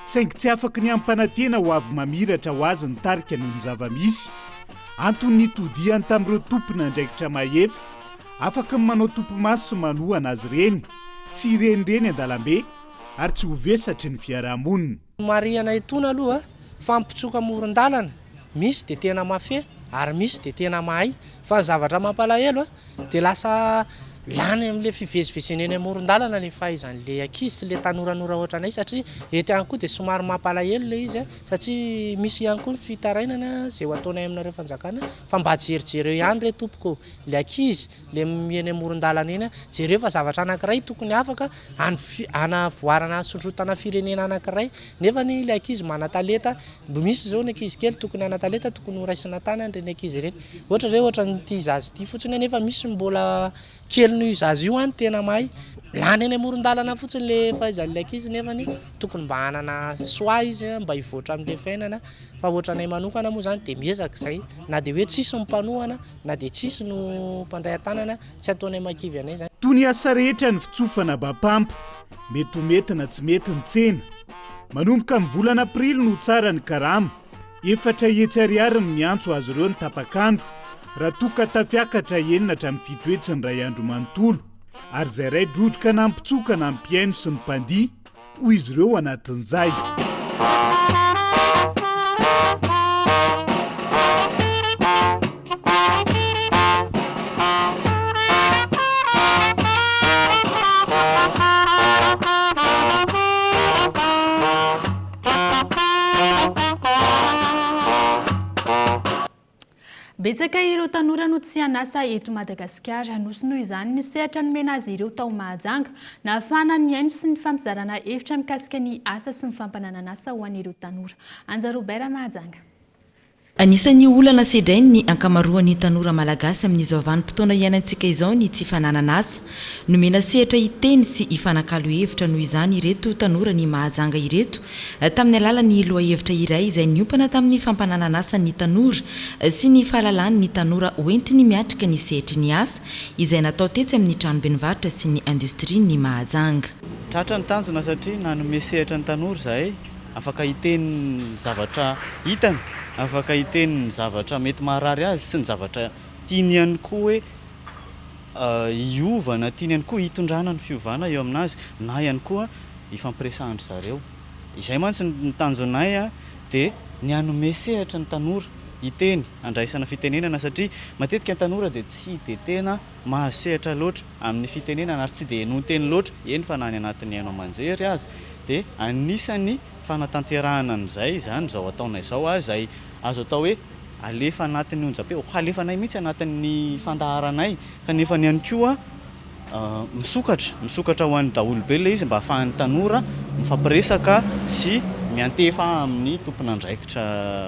Saingy tsy afaky ny hampanantena ho avy mamiratra ho azy ny tarika noho ny zava-misy. Antony nitodihany tamin'ireo tompon'andraikitra mahefa, afaky ny manao topimaso sy manohana azy ireny, tsy hirenireny an-dalambe ary tsy ho vesatry ny fiarahamonina. Marihana etoana aloha fa mpitsoka amoron-dalana. Misy dia tena mahafehy ary misy dia tena mahay. Fa ny zavatra mampalahelo dia lasa lany amin'ilay fivezivezena eny amoron-dalana ilay fahaizan'ilay ankizy sy ilay tanoranora ohatranay satria eto ihany koa dia somary mampalahelo ilay izy satria misy ihany koa ny fitarainana izay ho ataonay aminareo fanjakana fa mba jerijereo ihany re tompoko ô, ilay ankizy ilay eny amoron-dalana eny jereo fa zavatra anankiray tokony afaka hanavoarana hasondrotana firenena anankiray nefa anie ilay ankizy manan-talenta Mbo misy izao ny ankizy kely tokony hanan-talenta tokony ho raisina tanana ireny ankizy ireny. Ohatra izao ohatran'ity zaza ity fotsiny anefa misy mbola kely noho io zaza io any tena mahay. Lany eny amoron-dalana fotsiny le fahaizan'ilay ankizy nefany tokony mba hanana choix izy mba hivoatra amin'ilay fiainana fa ohatranay manokana moa izany dia miezaka izay na dia hoe tsisy ny mpanohana na dia tsisy no mpandray an-tanana tsy ataonay mahakivy anay izany. Toy ny asa rehetra ny fitsofana bapampa, mety ho mety na tsy mety ny tsena. Manomboka amin'ny volana aprily no tsara ny karama, 400 ariary ny miantso azy ireo ny tapak'andro, raha toa ka tafiakatra enina hatramin'ny 700 ny iray andro manontolo, ary izay iray drodroka na mpitsoka na mpihaino sy ny mpandihy, hoy izy ireo anatin'izay. Betsaka ireo tanora no tsy an'asa eto Madagasikara. Nosy noho izany ny sehatra nomena azy ireo tao Mahajanga. Nahafahana nihaino sy nifampizarana hevitra mikasika ny asa sy ny fampananan'asa ho an'ireo tanora. Anja Robert Mahajanga. Anisan'ny olana sedrain'ny ankamaroan'ny tanora malagasy amin'izao vanim-potoana iainantsika izao ny tsy fananana asa. Nomena sehatra hiteny sy hifanakalo hevitra noho izany ireto tanoran'i Mahajanga ireto tamin'ny alalan'ny lohahevitra iray izay niompana tamin'ny fampananan'asa ny tanora sy ny fahalalan'ny tanora hoentiny miatrika ny sehatry ny asa izay natao tetsy amin'ny Tranoben'ny Varotra sy ny Indostria-n'i Mahajanga. Tratra ny tanjona satria nanome sehatra ny tanora izahay Afaka hiteny ny zavatra hitany, afaka hiteny ny zavatra mety maharary azy sy ny zavatra tiany ihany koa hoe hiova na tiany ihany koa hitondrana ny fiovana eo aminazy na ihany koa hifampiresahan-dry zareo. Izay mantsy ny tanjonay dia ny hanome sehatra ny tanora hiteny, handraisana fitenenana satria matetika ny tanora dia tsy dia tena mahazo sehatra loatra amin'ny fitenenana ary tsy dia henoin-teny loatra, eny fa na any anatin'ny haino aman-jery aza dia anisan'ny fanatanterahana an'izay izany izao ataonay izao ary izay azo atao hoe alefa anatin'ny onjam-peo, halefanay mihitsy anatin'ny fandaharanay kanefa ihany koa misokatra, misokatra ho an'ny daholobe ilay izy mba ahafahan'ny tanora mifampiresaka sy miantefa amin'ny tompon'andraikitra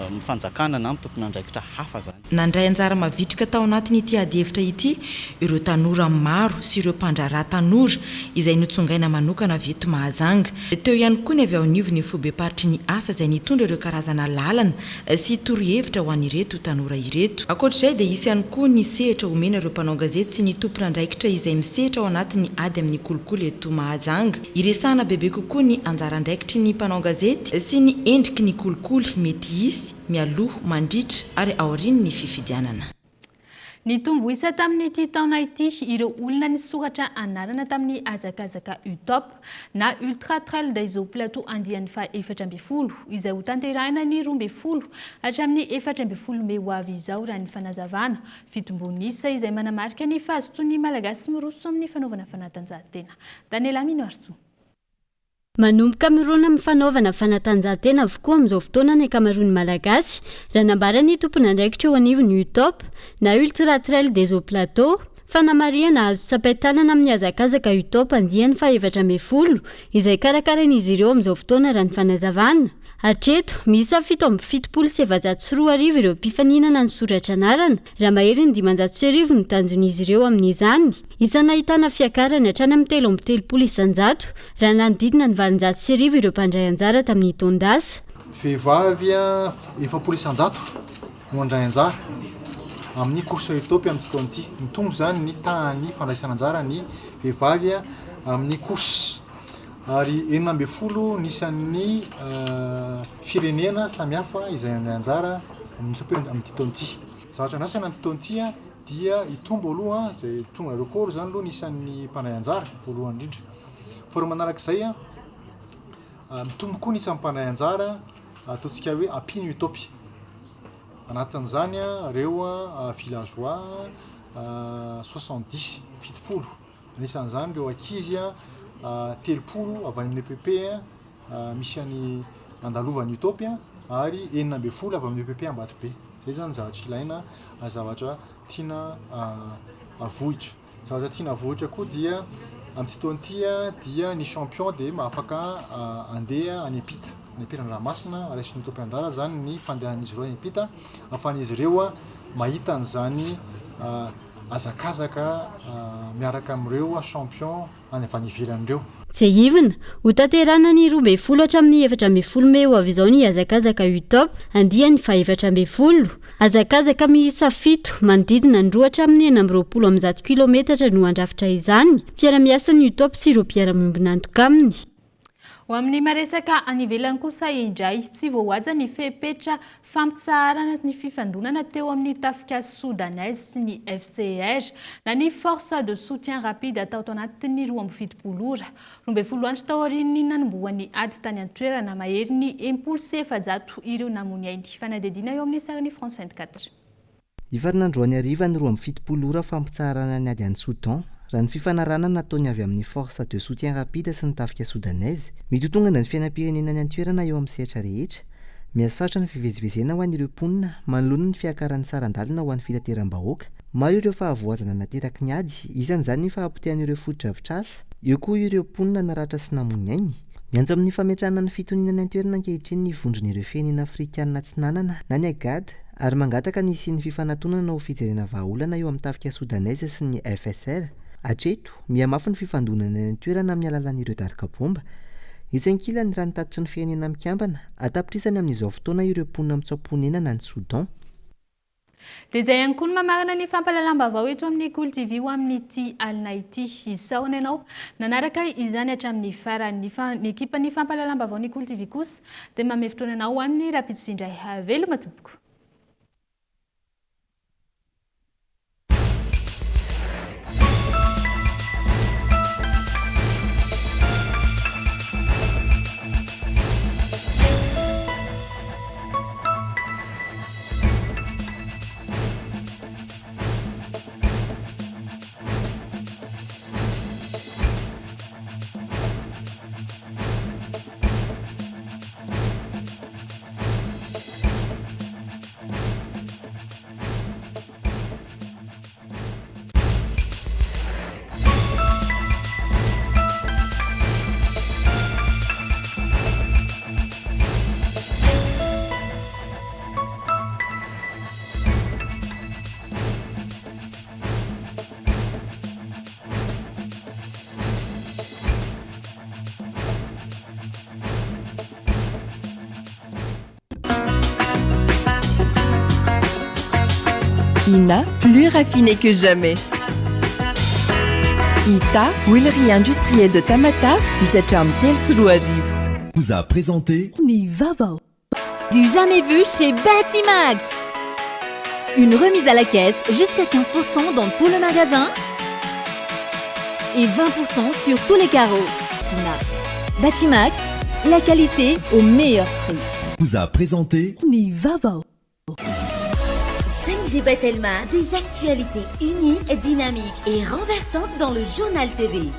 amin'ny fanjakana na amin'ny tompon'andraikitra hafa izany. Nandray anjara mavitrika tao anatin'ity adihevitra ity ireo tanora maro sy ireo mpandraharaha tanora izay notsongaina manokana avy eto Mahajanga. Teo ihany koa ny avy ao anivon'ny foibem-paritry ny asa izay nitondra ireo karazana lalana sy torohevitra ho an'ireto tanora ireto. Ankoatra izay dia hisy ihany koa ny sehatra omena ireo mpanao gazety sy ny tompon'andraikitra izay misehatra ao anatin'ny ady amin'ny kolikoly eto Mahajanga. Hiresahana bebe kokoa ny anjara andraikitry ny mpanao gazety sy ny endriky ny kolikoly mety hisy mialoha, mandritra ary aorian'ny fifidianana. Nitombo isa tamin'ity taona ity ireo olona nisoratra anarana tamin'ny hazakazaka Utop na Ultra Trail des Hauts Plateaux andiany faha 14 izay hotanterahina ny 12 hatramin'ny 14 mey ho avy izao raha ny fanazavana. Fitombon'isa izay manamarika ny fahazotoan'ny Malagasy miroso amin'ny fanaovana fanatanjahantena. Daniela Minoarisoa. Manomboka mirona amin'ny fanaovana fanatanjahantena avokoa amin'izao fotoana ny ankamaroan'ny Malagasy, raha nambaran'ny tompon'andraikitra eo anivon'ny UTOP, na Ultra Trail des Hauts Plateaux. Fanamarihana azo tsapain-tanana amin'ny hazakazaka UTOP andiany faha-14, izay karakarain'izy ireo amin'izao fotoana raha ny fanazavana. Hatreto, miisa 2477 ireo mpifaninana nisoratra anarana, raha maherin'ny 1500 no tanjon'izy ireo amin'izany. Isa nahitana fiakarany hatrany amin'ny 33%, raha nanodidina ny 1800 ireo mpandray anjara tamin'ny taon-dasa. Vehivavy 40% no handray anjara amin'ny course Utopia amin'ity taona ity. Mitombo izany ny tahan'ny fandraisana anjara ny vehivavy amin'ny course. Ary 16 ny isan'ny firenena samihafa izay handray anjara amin'ny Utopia amin'ity taona ity. Zavatra andrasana amin'ity taona ity dia hitombo aloha izay tonga record izany aloha ny isan'ny mpandray anjara voalohany indrindra. Faharoa manarak'izay, mitombo koa ny isan'ny mpandray anjara ataontsika hoe ampian'ny Utopia. Anatin'izany ireo villageois 70, 70, anisan'izany ireo ankizy 30 avy any amin'ny EPP misy any andalovan'ny Utopy ary 16 avy amin'ny EPP Ambatobe. Izay izany ny zavatra ilaina ary zavatra tiana avohitra. Zavatra tiana avohitra koa dia amin'ity taona ity dia ny champion dia afaka andeha any ampita, any ampitan-dranomasina, raisin'ny Utopy andrara izany ny fandehanan'izy ireo any ampita, ahafahan'izy ireo mahita an'izany hazakazaka miaraka amin'ireo champion any avy any ivelany ireo. Tsiahivina, hotanterahina ny 12 hatramin'ny 14 mey ho avy izao ny hazakazaka Utop, andiany faha-14. Hazakazaka miisa fito, manodidina ny roa hatramin'ny 126 kilaometatra no handrafitra izany, fiara-miasan'ny Utop sy ireo mpiara-miombon'antoka aminy. Ho amin'ny maresaka any ivelany kosa indray, tsy voahaja ny fepetra fampitsaharana ny fifandonana teo amin'ny tafika Sodanais sy ny FCR na ny Force de Soutien Rapide tato anatin'ny 72 ora. 12 andro taorian'ny nanombohan'ny ady tany an-toerana, maherin'ny 460 ireo namoy ainy. Fanadihadiana eo amin'ny sarin'ny France 24. Hifarana androany hariva ny 72 ora fampitsaharana ny ady any Soudan, raha ny fifanarahana nataony avy amin'ny Force de soutien rapide sy ny tafika Soudanaise. Mitotongana ny fiainam-pirenena any an-toerana eo amin'ny sehatra rehetra. Mihasarotra ny fivezivezena ho an'ireo mponina manoloana ny fiakaran'ny saran-dalana ho an'ny fitateram-bahoaka. Maro ireo fahavoazana nateraky ny ady, isan'izany ny fahapotehan'ireo fotodrafitrasa, eo koa ireo mponina naratra sy namoy ny ainy. Miantso amin'ny fametrahana ny fitoniana any an-toerana ankehitriny ny vondron'ireo firenena afrikanina atsinanana na ny AGAD ary mangataka ny hisian'ny fifanatonana ho fijerena vahaolana eo amin'ny tafika Sodanese sy ny FSR. Hatreto, mihamafy ny fifandonana any an-toerana amin'ny alalan'ireo daroka baomba. Etsy ankilany, raha ny tatitry ny Firenena Mikambana, an-tapitrisany amin'izao fotoana ireo mponina mitsoa-ponenana any Soudan. Dia izay ihany koa no mamarana ny fampahalalam-baovao eto amin'ny Kolo TV ho amin'ity alina ity. Isaorana ianao nanaraka izany hatramin'ny farany. Ny fa, ny ekipan'ny fampahalalam-baovao ny Kolo TV kosa dia manome fotoana anao ho amin'ny rahampitso indray. Veloma tompoko. Ina, plus raffiné que jamais. Ita, huilerie industrielle de Tamatave, misy hatramin'ny 2003. Vous a présenté Ny vaovao. Du jamais vu chez Batimax. Une remise à la caisse jusqu'à 15% dans tout le magasin et 20% sur tous les carreaux. Fina. Batimax, la qualité au meilleur prix. Vous a présenté Ny vaovao. 5G Batelma, des actualités uniques, dynamiques et renversantes dans le journal TV.